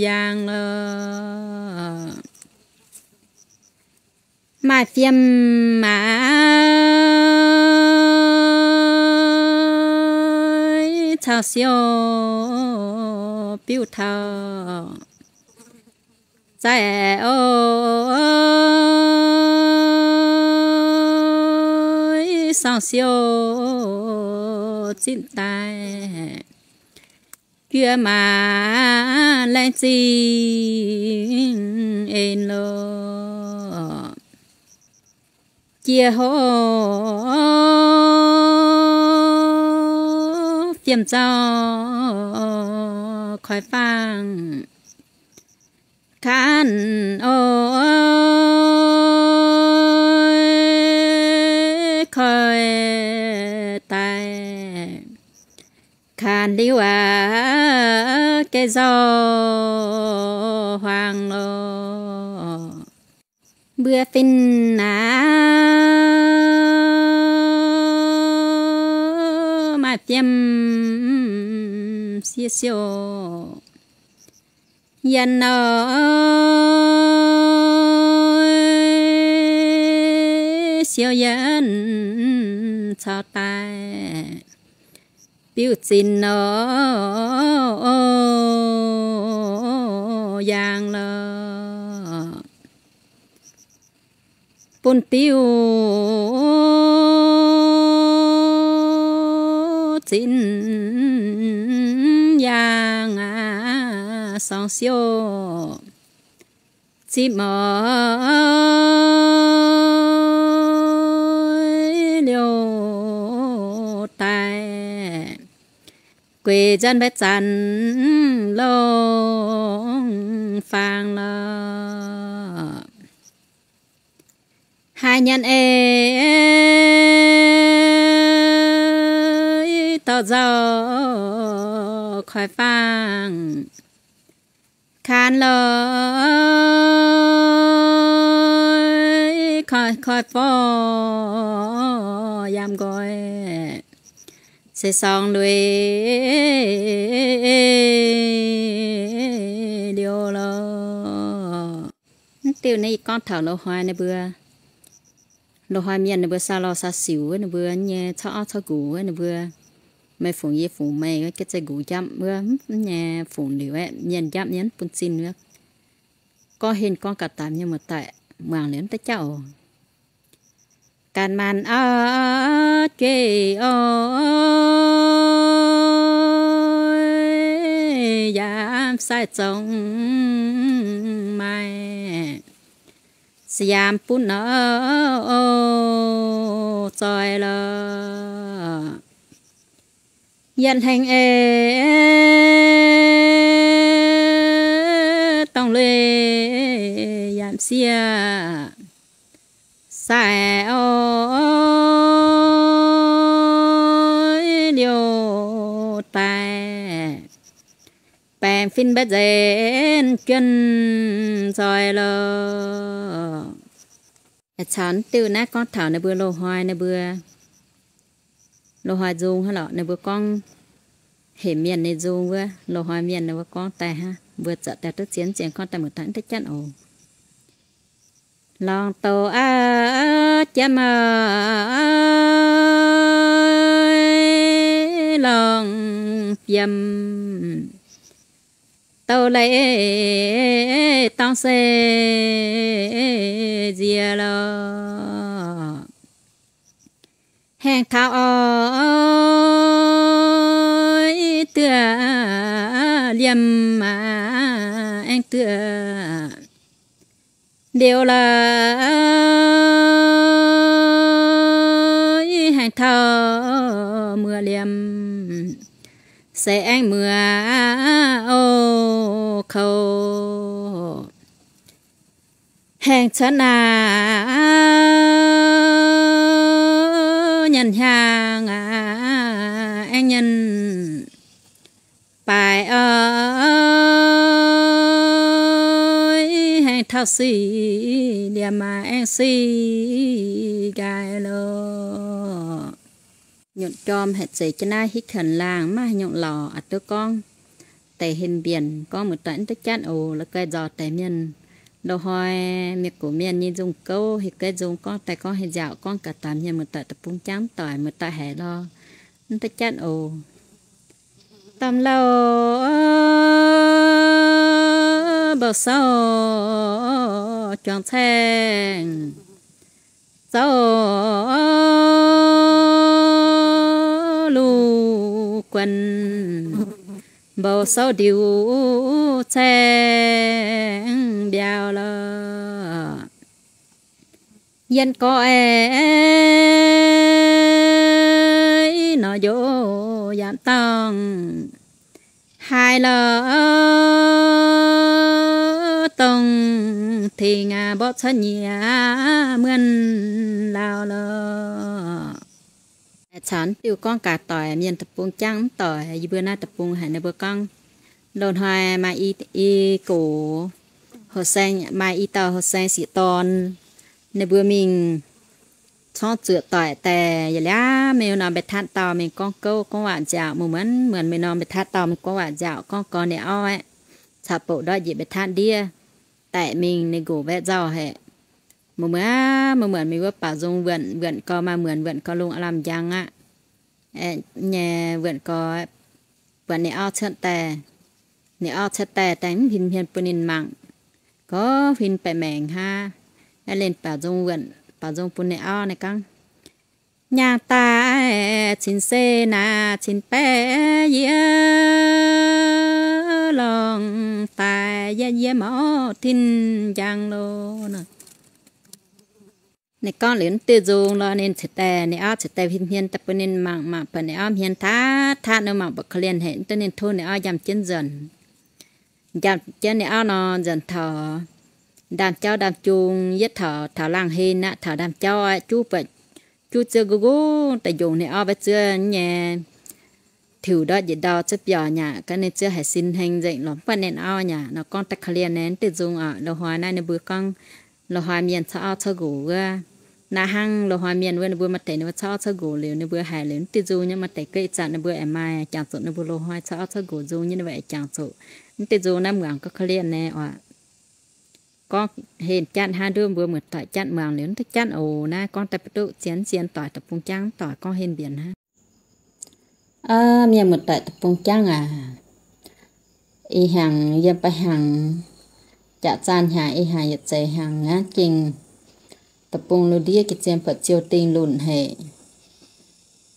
yangh lorh. Maaih fiem maaiz caux siou biuv taux zaaih oix sorng siou zinh daaih juov maaz laengz zingh en lorh. Jiex hov fiem nzauh koi faang kanh oix koi daaih kanh liuz aqv geh nzauh huaang lorh. Mbuo fin naaiv maaih fiem siex siou yienh oix siou yienh caux daaih biuv zinh nor, yaangh lorh. Bun biuv zinh yaangh aqv, sorng siouv zipv moix liouh daaih, gueic nzanv mbaeqv zanc longc faang lorh. Haaix nyanc ei dorh nzauh koi faang, kaan lorh koi, koi forv yaac nqoi, se sorng lui liouh lorh. Mv diuh naaiv yie gorngv taux loz-hnoi ninh mbuo, loz-hnoi mienh ninh mbuo saa lorh saa siuc wuov, ninh mbuo nyei cauv auv cauv nqux wuov, ninh mbuo meih fungc yie fungc meih wuov, ga'zei nqux njapv wuov, mv nyei fungc liuz aeqv, mienh njapv nyei mv bun zinh wuov. Gorngv hinh gorngv gaax daix mienh muoz-doic muangx liuz mv deix jauv oc. Ganh maanh auv jueiv oc, yaac sai zongx maaih siaam bun nor zoih lorh. Yietc hlengx ei dongh lui yaac sieqv sai oix liouh daaih, baengh fin mbaeqv nzenc juonh nzoih lorh. Caux diuh naaiv gorngv taux ninh mbuo loz-hnoi, ninh mbuo loz-hnoi nzung hnangv lorqc, ninh mbuo gorngv hemx mienh nyei nzung wuov, loz-hnoi mienh ninh mbuo gorngv daaih hnangv, mbuo zoux daaih duqv zien zien gorngv daaih muoz-doic mv deix jatv oc. Lorngh douz aqv, jiem aqv, lorngh fiem, douz leiz dorng se nziex lorh. Haengh taux oix duqv liemh aqv, aengx duqv liouh lorh. Haengh taux muoz liemh se aengx muoz oc kouv. Haengh cuotv naaic nyanc hnyangx aqv, aengx nyanc baaix oix, haengh taux suiv liemh aqv, aengx suiv nqaai lorh. Nyutc jorm haic zeiz jienv naaiv hitv kanh laangh, maiv haaix nyungc lorz aqc duqv gorngv deix hen mbienc gorngv muoz-doic mv deix jatv oc. La'guaih nzorc deix mienh loz-hnoi mienh gox mienh nyei nzung gouv, heh guaiv nzung gorngv daaih gorngv heh nziaauc gorngv gaax daamx hmien muoz-doic deic-bung jangv mv doic, muoz-doic haiz lorh mv deix jatv oc. Domh lauh mbou souv juangc caeng, zouv luv guanh, mbou souv ndiux caeng mbiauz lorh. Yienh gorx aeqv, nor njoux yaac dorngh haaix lorh, dongh tengx aqv mborqv cuotv nyiec muonh lauh lorh. Caux diuh gorngv gaax doic mienh deic-bung jangv mv doic, yie mbuo naaiv deic-bung haic ninh mbuo gorngv, loz-hnoi maaih i, i gox, houh saeng, maaih i dauh houh saeng siec dorn, ninh mbuo mingh corngv zuoqc doic daaih, yaac liamh mingh norm mbeix tatv dauh mingh gorngv gouv gorngv waac nziaauc, muonz muonz mingh norm mbeix tatv dauh mingh gorngv waac nziaauc, gorngv gorx ninh auv aeqv, caux bouc ndortv njiec mbeix tatv ndiev daaih mingh, ninh nqox mbaeqc nzauh haic. Muonz muonz, muonz muonz mingh wuov baaux nzung wuonc, wuonc gau maaih muonz, wuonc gau lungh aav lamh njang aqv. nyei wuonc gorx, buatc ninh auv cuotv daaih. Ninh auv cuotv daaih daaih mv huin hmien bun ninh mangc, gorngv huin baeqc maengc hnangv. Naaiv ninh baaux nzung wuonc, baaux nzung bun ninh auv naaiv gorngv, Nyaanh daaih cin-se naaic cin-baeqc yie lorngx daaih yietv yie mauv tin njang lo. Ninh gorngv liuz mv duih nzung lorz ninh ceix daaih, ninh auv ceix daaih huin hmien daaih bun ninh mangc, mangc buatc ninh auv hmien taav taav nor, mangc buatc korv-lienh haic, mv duqv ninh tov ninh auv njamv jienv nzuonx. Njamv jienv ninh auv nor, nzuonx taux ndaamv-jauv ndaamv-jung, yietv taux, taux laangh hlen aqv, taux ndaamv-jauv aqv, juv buatc, juv ziouv nqungv nqungv daaih njongc ninh auv, mv zuov nyei, tiux ndortv njiec ndau ziouv biaux nyei aqv. Gaax ninh ziouv haiz sin hnengx nzengc lorz mv buatc ninh auv nyei aqv. Nor gorngv daaih korv-lienh naaiv mv duih nzung oc. Loz-hnoi naaiv ninh mbuo gorngv loz-hnoi mienh caux auv caux nqox wuov. Naaiv hnangv loz-hnoi mienh wuov ninh mbuo maaih deix ninh mbuo caux auv caux nqox liuz ninh mbuo haiz liuz mv duih nzung nyei, maaih deix ga'naaiv zanc ninh mbuo aengx maaih jangx zuqc ninh mbuo loz-hnoi caux auv caux nqox nzung nyei, ninh mbuo aengx jangx zuqc. Mv duih nzung naaiv muangx gorngv korv-lienh naaiv oc. Gorngv heh janv hnangv nduov mbuo muoz-doic janv muangx liuz mv duqv janv oc. Naaiv gorngv daaih mv duqv zien zien doic deic-bung jangv doic gorngv heh mbienc hnangv. Aa, mienh muoz-doic deic-bung jangv aac, ih hnyangx yiem ba'hnyangx, jaax zaanh hnyangx, ih hnyangx yietc zeix hnyangx aqv, gengh deic-bung lungh ndiev ga'zien buatc ziouc dingh lunc haic.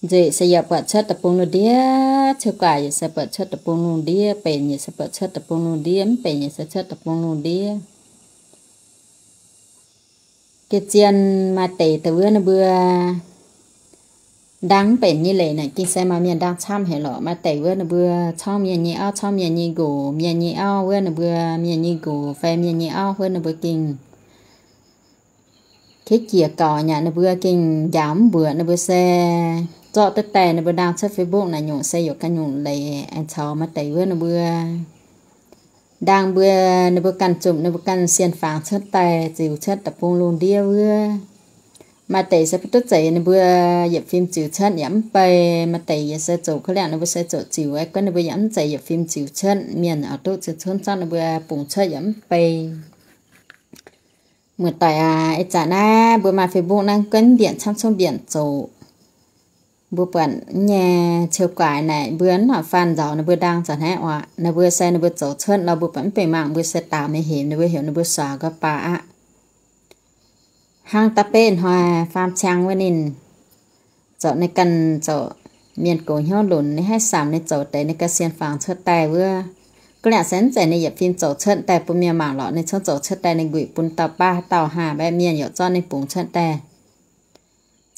Nzueic se yaac buatc cuotv deic-bung lungh ndiev, ciouv guaax yaac se buatc cuotv deic-bung lungh ndiev, benx yaac se buatc cuotv deic-bung lungh ndiev, mv benx yaac se cuotv deic-bung lungh ndiev. Ga'zien maaih deix da'wuov ninh mbuo ndaang mv benx nyei leiz naaic, gengh se maaih mienh ndaang camv haic lorqc. Maaih deix wuov ninh mbuo corngv mienh nyei auv, corngv mienh nyei nqox, mienh nyei auv wuov ninh mbuo, mienh nyei nqox fai mienh nyei auv wuov ninh mbuo gengh keiv jiex gaux nyei aqv. Ninh mbuo gengh njaaux mv mbuoqc, ninh mbuo se zorqv duqv daaih ninh mbuo ndaang cuotv Facebook naaic nyungc se yaac ganh nyungc leiz aengx caux maaih deix wuov ninh mbuo ndaang mbuo, ninh mbuo ganh zunc ninh mbuo ganh sienh fangx cuotv daaih ziux cuotv deic-bung lungh ndiev wuov. Maaih deix se mv duqv zeiz ninh mbuo yietc fim ziux cuotv yaac mv bei. Maaih deix yaac se zoux korv-lienh ninh mbuo se zoux ziux, aa, guonv ninh mbuo yaac mv zeiz yietc fim ziux cuotv. Mienh oix duqv ziux cuotv zorqv ninh mbuo bungx cuotv yaac mv bei. Muoz-doic aac, ih zanc naaiv mbuo maaih Facebook naaiv guonv mbienc camv congv mbienc zoqc. Mbuo buatc nyei ciouv guaax naaic mbuo mv horpc faanh nzauz ninh mbuo ndaang za'naaiv oc. Ninh mbuo se ninh mbuo zoux cuotv lorh mbuo buatc mv benx mangc, mbuo se daaux mingh hemx ninh mbuo, heuc ninh mbuo suaax nqoi baac aqv. Hnangv da'betv hnoi faam ciang wuov ninh zoux ninh ganh zoux mienh gox hnyouv lunc, ninh haih samx ninh zoux deix ninh ganh sienh fangx cuotv daaih wuov. Ga'naaiv laangz se mv zeiz ninh yietc fim zoux cuotv daaih bun mienh mangc lorqc. Ninh congv zoux cuotv daaih ninh nquic bun dauh baav dauh haah mbaeqv mienh yaac zorqv ninh bungx cuotv daaih.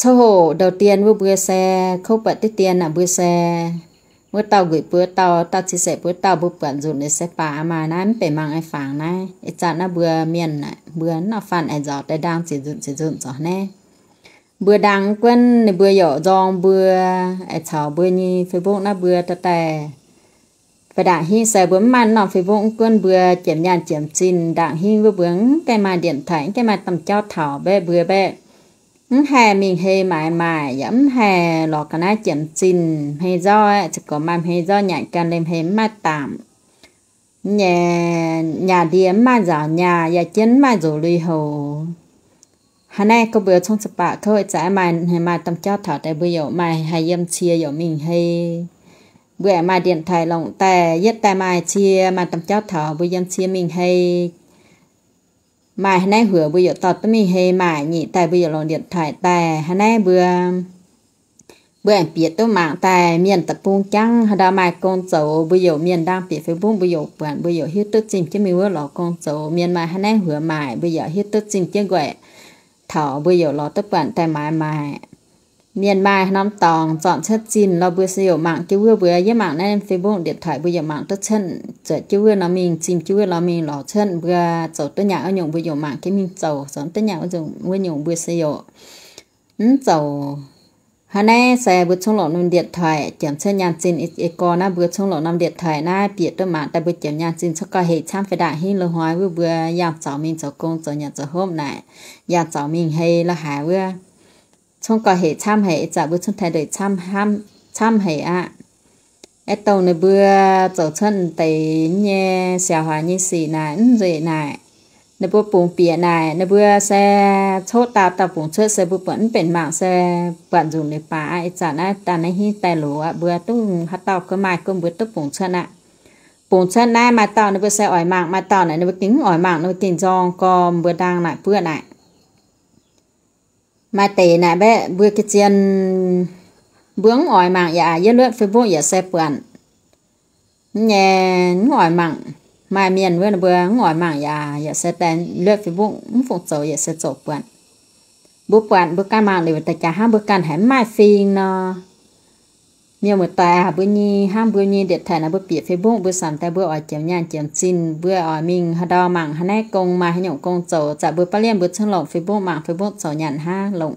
Coqv hoc ndou dien wuov mbuo se kouv buatc diqv dien naaic mbuo se wuov dauh nquic bun wuov dauh, dauh ciex seix bun wuov dauh, mbuo buatc nzunc liuz se baac maaih naaiv mv benx mangc aengx fangx naaiv. Ih zanc naaiv mbuo mienh aeqv, mbuo mv nor faanh aengx nzauz deix ndaang ziec nzunc ziec nzunc zoux naaiv. Mbuo ndaang mv gunv ninh mbuo yaac nzorng mbuo, aengx caux mbuo nyei Facebook naaiv mbuo dorh daaih. Fai ndaangc hingv se mbuo mv maaih norm Facebook mv gunv mbuo jiem nyaanh jiem zinh, ndaangc hingv wuov mbuo mv gaengh maaih điện thoại, mv gaengh maaih domh jauv taux mbaeqv mbuo mbaeqv mv haih mingh hei maaiz maaic, yaac mv haih lorz ga'naaiv jiem zinh hmei nzorv aeqv, za'gengh maaih hmei nzorv nyanc gan liemh hei mv maaih daamc nyei, nyaah ndie mv maaih nzaaux nyaah, yaac jienv mv maaih nzox lui-houx. Hnangv naaiv gorngv mbuo congv caqv baac kouv ih zanc maaih, maaih domh jauv taux daaih mbuo yaac maaih haih yiem cie yaac mingh hei. Mbuo aengx maaih điện thoại longc daaih, yietv daaih maaih cie, maaih domh jauv taux mbuo yiem cie mingh hei. Maaih hnangv naaiv huoc mbuo yaac dorh duqv mingh hei maaic, nyic daaih mbuo yaac longc điện thoại daaih. Hnangv naaiv mbuo, mbuo aengx bieqc duqv mangc daaih mienh deic-bung jangv haaix ndau maaih gong zoux, mbuo yaac mienh ndaang bieqc Facebook mbuo yaac buatc, mbuo yaac hiuv duqv zingh jienv mingh wuov lorz gong zoux. Mienh maaih hnangv naaiv huoc maaic mbuo yaac hiuv duqv zingh jienv nquaih taux mbuo yaac lorz duqv buatc daaih maaiz maaic. Mienh maaih haaix norm dorngx zornc cuotv zinh lorh mbuo se yaac mangc jienv wuov, mbuo yaac mangc naaiv Facebook điện thoại mbuo yaac mangc duqv cuotv, zuotc jienv wuov nor mingh, zinh jienv wuov nor mingh lorz cuotv. Mbuo zoux duqv nyaanh wuov nyungc mbuo yaac mangc jienv mingh zoux, zoux duqv nyaanh wuov nyungc mbuo se yaac mv zoux. Hnangv naaiv se mbuo congv longc norm điện thoại jiem cuotv nyaanh zinh. Ih gorx naaiv mbuo congv longc norm điện thoại naaiv bieqc duqv mangc daaih mbuo jiem nyaanh zinh congv gauh hec camv fai ndaangc hingv loz-hnoi wuov mbuo yangh zaux mingh zoux gong zoux nyanc zoux hopv naaic, yangh zaux mingh hei la'haaix wuov, congv gauh hec camv haic. Ih zanc mbuo congv taaih ndeic camv haic aqv. Aeqv, dongh ninh mbuo zoux cuotv deix nyei siaaux haic nyei sic naaic, mv nzueic naaic, Ninh mbuo bungx bieqc naaic, ninh mbuo se coqv dauh dauh bungx cuotv se mbuo buatc mv benx mangc se buatc nzunc liuz baac aqv. Ih zanc naaiv daaih naaiv hingv daaih loz aqv, mbuo duqv haaix dauh gov maaih gov mbuo duqv bungx cuotv aqv. Bungx cuotv naaiv maaih dauh ninh mbuo se oix mangc, maaih dauh naaic ninh mbuo gengh mv oix mangc, ninh mbuo gengh nzorng gormx mbuo ndaang naaic buov naaic. Maaih deix naaic mbaeqv mbuo ga'zien mbuo mv oix mangc yaac yiem luotv Facebook yaac se buatc nyei, mv oix mangc. Maaih mienh wuov ninh mbuo mv oix mangc yaac, yaac se daaih luotv Facebook mv fungc zoux yaac se zoux buatc. Mbuo buatc mbuo ganh mangc liuz daaih jaax hnangv mbuo ganh haiz mv maaih fing nor. Mienh muoz-doic aac, mbuo nyei hnangv mbuo nyei điện thoại naaic mbuo bieqc Facebook mbuo samx daaih mbuo oix jiem nyaanh jiem zinh, mbuo oix mingh haaix ndau mangc haaix naaiv gong maaih haaix nyungc gong zoux, zaqc mbuo baav lienh mbuo cingx longc Facebook mangc Facebook zoux nyanc hnangv, longc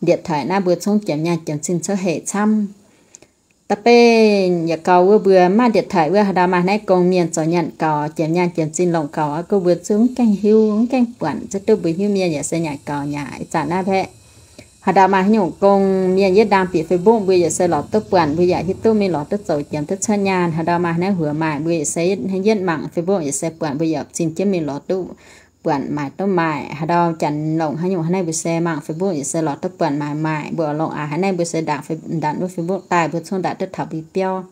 điện thoại naaiv mbuo cingx jiem nyaanh jiem zinh cingx hec camv. Da'beiv yaac gaux wuov mbuo mv maaih điện thoại wuov haaix ndau maaih haaix naaiv gong mienh zoux nyanc gaux, jiem nyaanh jiem zinh longc gaux, aa, gorngv mbuo zungv mv gaengh hiuv, mv gaengh buatc, ziex duqv mbuo hiuv mienh yaac se nyanc gaux nyei. Ih zanc naaiv mbaeqv haaix ndau maaih haaix nyungc gong mienh yietv ndaang bieqc Facebook mbuo yaac se lorz duqv buatc, mbuo yaac hiuv duqv mingh lorz duqv zoux jiem duqv cuotv nyaanh. Haaix ndau maaih haaix naaiv huox maaic mbuo yaac se yietv mangc Facebook yaac se buatc, mbuo yaac zinh jienv mingh lorz duqv buatc maaic duqv maaic. Haaix ndau janx longc haaix nyungc haaix naaiv mbuo se mangc Facebook yaac se lorz duqv buatc maaic maaic. Mbuo longc aac haaix naaiv mbuo se ndaangc, ndaangc wuov Facebook daaih mbuo cingx ndaangc duqv taux mbuo biauv.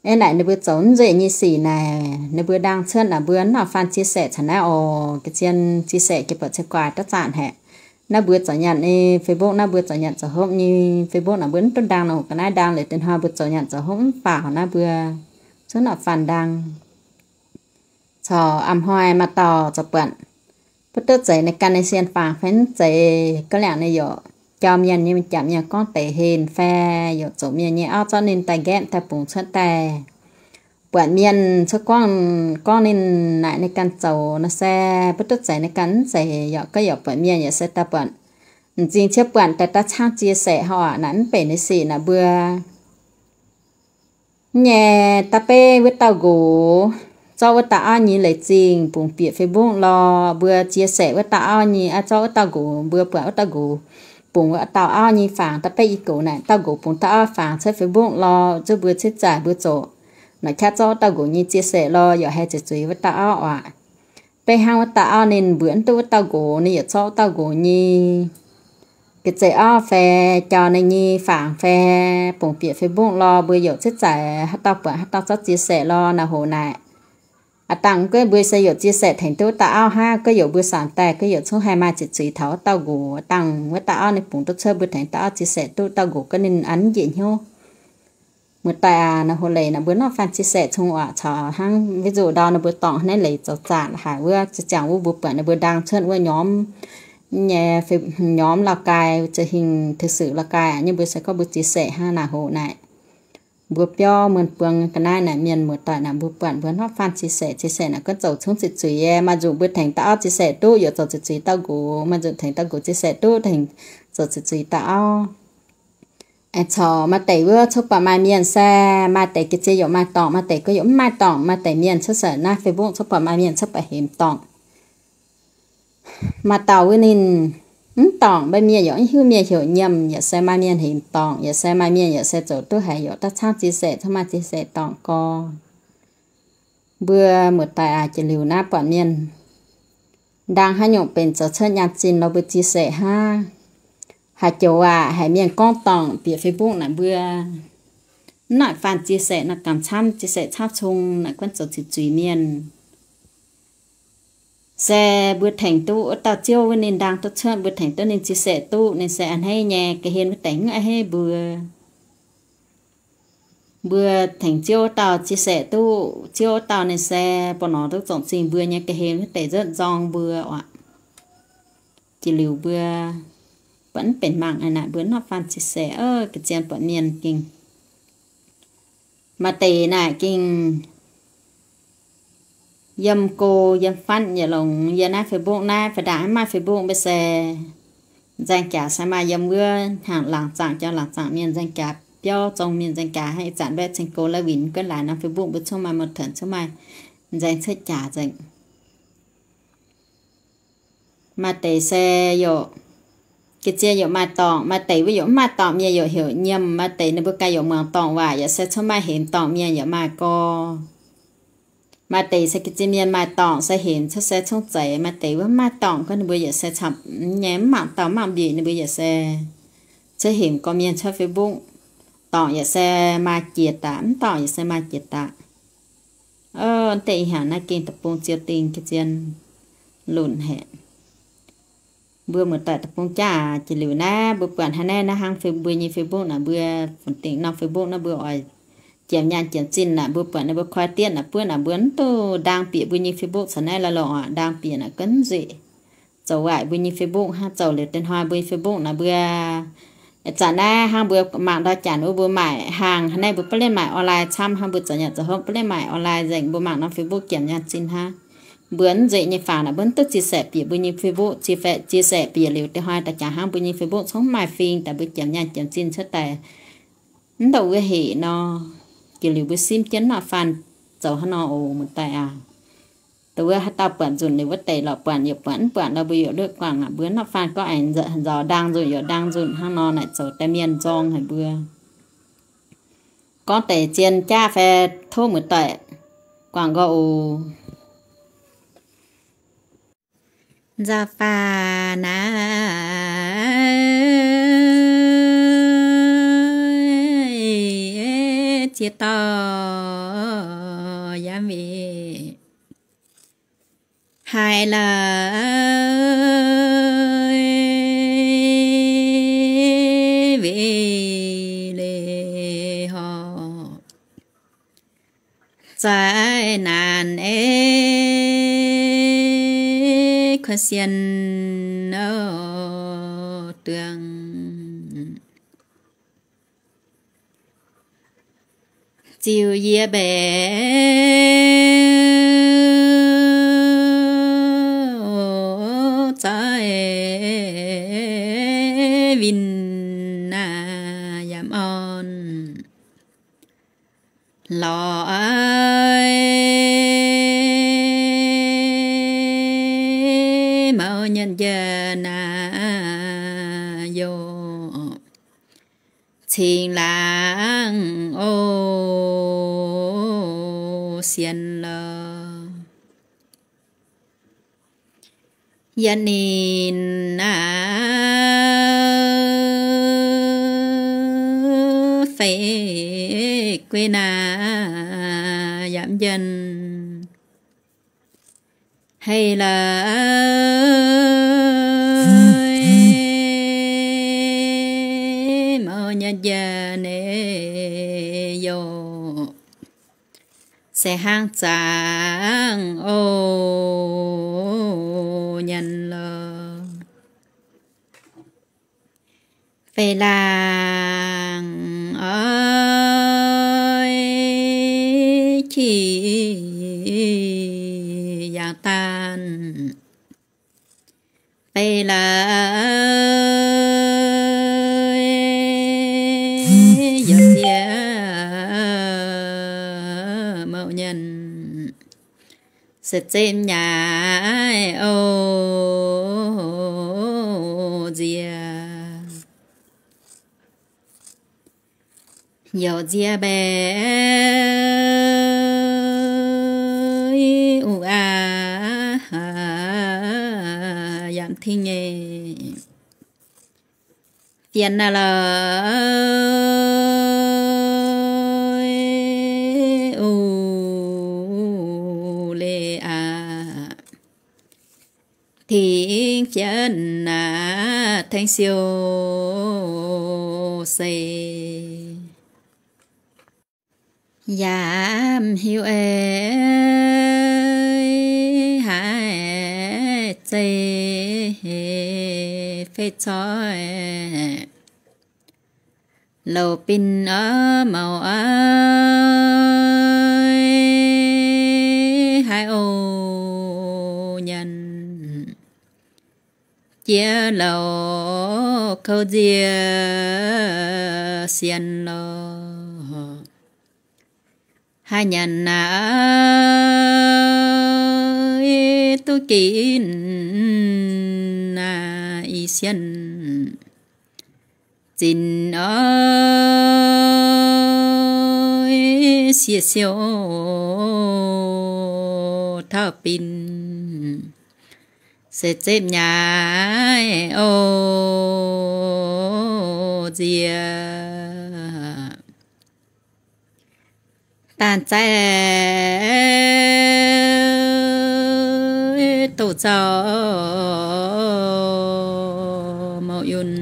Aeqv, naaic ninh mbuo zoux mv nzengc nyei sic naaic, ninh mbuo ndaang cuotv naaic mbuo mv nor fanh chia sẻ caux naaiv oc. Ga'zien chia sẻ jiex buatc ceix guaax daav zanc haic. Naaiv mbuo zoux nyanc nyei Facebook, naaiv mbuo zoux nyanc zoux hopv nyei Facebook naaic mbuo mv duqv ndaang nor ga'naaiv ndaang liuz deix hnoi mbuo zoux nyanc zoux hopv mv faaux naaiv mbuo zungv nor fanh ndaang. Caux a'hnoi maaih dauh zoux buatc, butv duqv zeiz ninh ganh nyei sien fangx fai mv zeiz, ga'liangc ninh yaac jauv mienh nyei m'jangc mienh gorngv deix hlen fai yaac zoux mienh nyei auv zorqv ninh daaih nqaeqv daaih bungx cuotv daaih. Buatc mienh cuotv gorngv, gorngv ninh naaic ninh ganh zoux nor se butv duqv zeiz ninh ganh mv zeiz, yaac gorngv yaac buatc mienh yaac se daaih buatc, m'zing ciouv buatc daaih daav caangv chia sẻ hnangv oc. Naaic mv benx ninh sic naaic mbuo nyei. Da'beiv wuov dauh nqox zorqv wuov dauh auv nyei leiz-zingh bungx bieqc Facebook lorh, mbuo chia sẻ wuov dauh auv nyei, aa, zorqv wuov dauh nqox, mbuo buatc wuov dauh nqox bungx wuov dauh auv nyei fangx. Da'beiv i gox naaic dauh nqox bungx dauh auv fangx cuotv Facebook lorh, zuov mbuo cietv zaaic mbuo zoqc naaic qaqv zorqv wuov dauh nqox nyei chia sẻ lorh, yaac haih zuqc zuiz wuov dauh auv oc. Beiv hnangv wuov dauh auv ninh mbuoqc mv duqv wuov dauh nqox, ninh yaac zorqv wuov dauh nqox nyei ga'zeiv auv fai jauv ninh nyei fangx fai bungx bieqc Facebook lorh, mbuo yaac cietv zaaic haaix dauh buatc haaix dauh zorqv chia sẻ lorh naaic hoc naaic. Aa, dangh gorngv mbuo se yaac chia sẻ tengx duqv wuov dauh auv hnangv, gorngv yaac mbuo samx daaih gorngv yaac cingx haih maaih zuqc zuiz taux wuov dauh nqox. Dangh wuov dauh auv ninh bungx duqv cuotv mbuo tengx dauh auv chia sẻ duqv wuov dauh nqox gorngv ninh an njiec hnyouv. Muoz-doic aac, naaic hoc leiz naaic mbuo nor fanh chia sẻ cong waac caux hnangv ví dụ ndau ninh mbuo dorngc naaiv leiz zoux zaatc haic wuov, ziangh wuov mbuo buatc ninh mbuo ndaang cuotv wuov nhóm nyei, nhóm Lào Cai, truyền hình thời sự Lào Cai aqv, nyei mbuo se gorngv mbuo chia sẻ hnangv naaic hoc naaic. Mbuo biauv muonh buang ga'naaiv naaic mienh muoz-doic naaic mbuo buatc mbuo nor fanh chia sẻ, chia sẻ naaic gorngv zoux congv zuiz-zuiz, maaih nzunc mbuo tengx dauh auv chia sẻ duqv yaac zoux zuiz-zuiz dauh nqox, maaih nzuqc tengx dauh nqox chia sẻ duqv tengx zoux zuiz-zuiz dauh auv. Aengx corc maaih deix wuov cuotv buatc maaih mienh se, maaih deix ga'zien yaac maaih dorngc, maaih deix gorngv yaac mv maaih dorngc, maaih deix mienh cuotv seix naaiv Facebook cuotv buatc maaih mienh cuotv buatc hemx dorngc. Maaih dauh wuov ninh mv dorngc, maaih mienh yaac mv hiuv mienh heuc nyiemc, yaac se maaih mienh hemx dorngc, yaac se maaih mienh yaac se zoux duqv haiz yaac daav caangv chia sẻ, cuotv maaih chia sẻ dorngc gorx. Mbuo muoz-doic aac, jiex liuz naaiv buatc mienh ndaang haaix nyungc benx zoux cuotv nyaanh zinh lorh mbuo chia sẻ hnangv. Haaix joux aac, haiz mienh gorngv dorngc bieqc Facebook naaic mbuo mv naaic fanh chia sẻ naaic gamh camv, chia sẻ camv cong naaic gunv zoux zuiz-zuiz mienh. Se mbuo tengx duqv wuov dauh ziouv wuov ninh ndaang duqv cuotv, mbuo tengx duqv ninh chia sẻ duqv, ninh se a'hneiv nyei, ga'hlen wuov deix mv a'hneiv mbuo. Mbuo tengx ziouv wuov dauh chia sẻ duqv, ziouv wuov dauh ninh se bun nor duqv zorngc zingh mbuo nyei, ga'hlen wuov deix nzotv nzorng mbuo oc. Jiex liuz mbuo buatc mv benx mangc naaic mbuo nor fanh chia sẻ, ga'zien buatc mienh gengh maaih deix naaic gengh yiem go yiem fatv yietc longx yiem naaiv Facebook naaiv, fai ndaangc mv maaih Facebook mbuo se nzaeng jaax se maaih yiem wuov hnaangx laangz zaangc jauv laangz zaangc mienh nzaeng jaax, biauv zong mienh nzaeng jaax, ih zanc mbaeqv ceng go laiv winx guonv laaix norm Facebook mbuo congv maaih muoz-doic congv maaih nzaeng cuotv jaax nzengc. Maaih deix se yaac ga'zien yaac maaih dorngc, maaih deix wuov yaac mv maaih dorngc mienh yaac heuc nyiemc, maaih deix ninh mbuo ganh yaac muangx dorngc waac yaac se congv maaih hemx dorngc mienh yaac maaih gorx. Maaih deix se ga'zin mienh maaih dorngc se hemx cuotv se congv zeiz, maaih deix wuov mv maaih dorngc gorngv ninh mbuo yaac se camv nyei, mv mangc dauh mv mangc mbiec ninh mbuo yaac se cuotv hemx gorqv mienh cuotv Facebook. Dorngc yaac se maaih jiex daaih, mv dorngc yaac se maaih jiex daaih. Ov, deix ih hnyangx naaiv gengh deic-bung ziou dingh ga'zin lunc haic. Mbuo muoz-doic deic-bung jaav jiex liuz naaiv, mbuo buatc hnangv naaiv, naaiv hnangv mbuo nyei Facebook naaic, mbuo funx dingc norm Facebook naaiv mbuo oix jiem nyaanh jiem zinh naaic, mbuo buatc naaiv mbuo koi diev naaic, buov naaic mbuo mv duqv ndaang bieqc mbuo nyei Facebook caux naaiv la'loc aqv. Ndaang bieqc naaic gunv nzueic, zoux waaic mbuo nyei Facebook hnangv. Zoux liuz deix hnoi mbuo nyei Facebook naaic mbuo ih zanc naaiv hnangv mbuo mangc ndau janx wuov mbuo maaic haangh hnangv naaiv, mbuo baav leiz maaic online camv hnangv, mbuo zoux nyanc zoux hopv baav leiz maaic online nzengc, mbuo mangc norm Facebook jiem nyaanh zinh hnangv. Mbuo mv nzueic nyei faaux naaic mbuo mv duqv ziex saeqv bieqc mbuo nyei Facebook, ziex saeqv bieqc liuz deix hnoi daaih jangx hnangv mbuo nyei Facebook congv maaih fing daaih mbuo jiem nyaanh jiem zinh cuotv daaih mv ndongc wuov hec nor. Jiex liuz mbuo simv jienv nor faanh zoux hnangv nor oc muoz-doic aac. Dongh wuov haaix dauh buatc nzunc liuz wuov deix lorqc, buatc yaac buatc, mv buatc nor mbuo yaac luoqc guangc aqv. Mbuo nor faanh gorngv aengx nzaaux ndaang nzunc yaac ndaang nzunc hnangv nor naaic zoux daaih mienh nzorng haic mbuo. Gorngv deix zien jaav fai tov muoz-doic guangc nqoi oc. Nzauh faah naaiv ziex dauh yaac mv haih la'weic leiz horc. Zaaix naanc ei kuv sien duangc. Ziux yie mbaeqc zaaix winh naaic yaac orn lorz mouv nyanc njiec naaic youc cingx laangz oc sienx lorz. Yaac ninh naaic feix guei naaic yaac mv njien haic la'weic mouv nyanc njiec naaic youc se hnangv zaangc oc nyanc lorz. Feix laangz oix qiex yangh daanh, feix laangz yaac ziex mouc nyanc se zeiv nyaiv oc nziex. Youc nziex mbaeqc uv aav yaac mv tingh nyei. Fienx naaic la'weic uv leiz aqv. Tingx fienx naaic tengx siou se yaac mv hiuv ei haaix zeiz fei coiv. Louc bin oix mouc oix haaix oc nyanc, jiex louc kouv nziex sienx lorz. Haaix nyanc naaic duqv ginv naaic ih sienx zinx oix sieqv siou Auv-bin se zepv nyaiv o nziex. Daanh zaiv douz zaux mouc yunh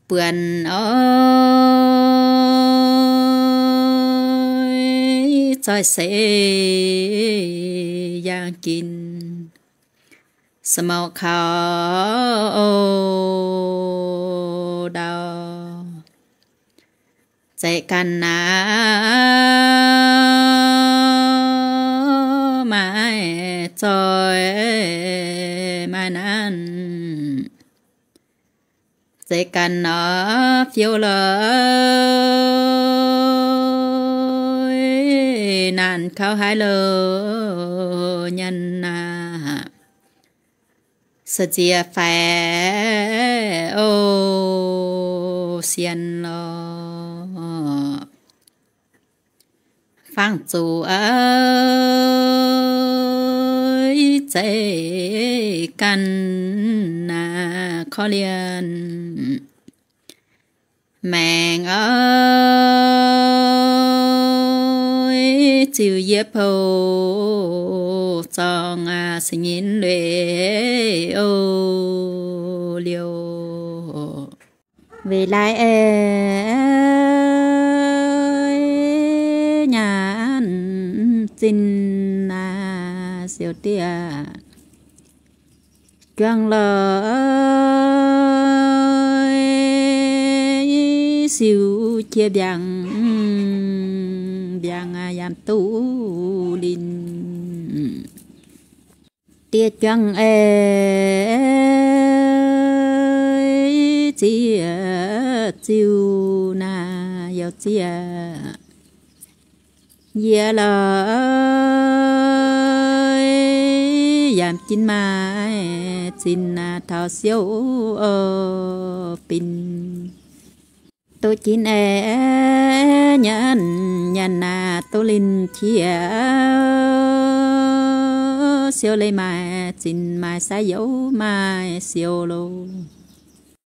buonc oix zoih se yangh ginx samaux kaux o ndau. Zeiz ganh naaiv maaih zoih maaih nanv, zeiz ganh nor fiou lorz nanc kaux haaix louh nyanc aqv. Se nziex faix o sienx lorz fangx zuqc zeiz ganh naaiv korv-lienh maengx oix ziux yie pou zorngh aqv, se nyinh lueic o liouh. Weic laaix aengx nyanc zinh naaiv siou dieh juang lorz siou qiex mbiaangx, mbiaangx yaac duqv linh. Dieh juang aengx ziex ziux naaiv youh ziex yie lorz yaac jin maaih zinh naaiv taux siou o bin. Duqv jin aengx nyanc, nyanc naaiv duqv linh qiex siou leiz maaih zinh maaih sai youz maaih siou loh.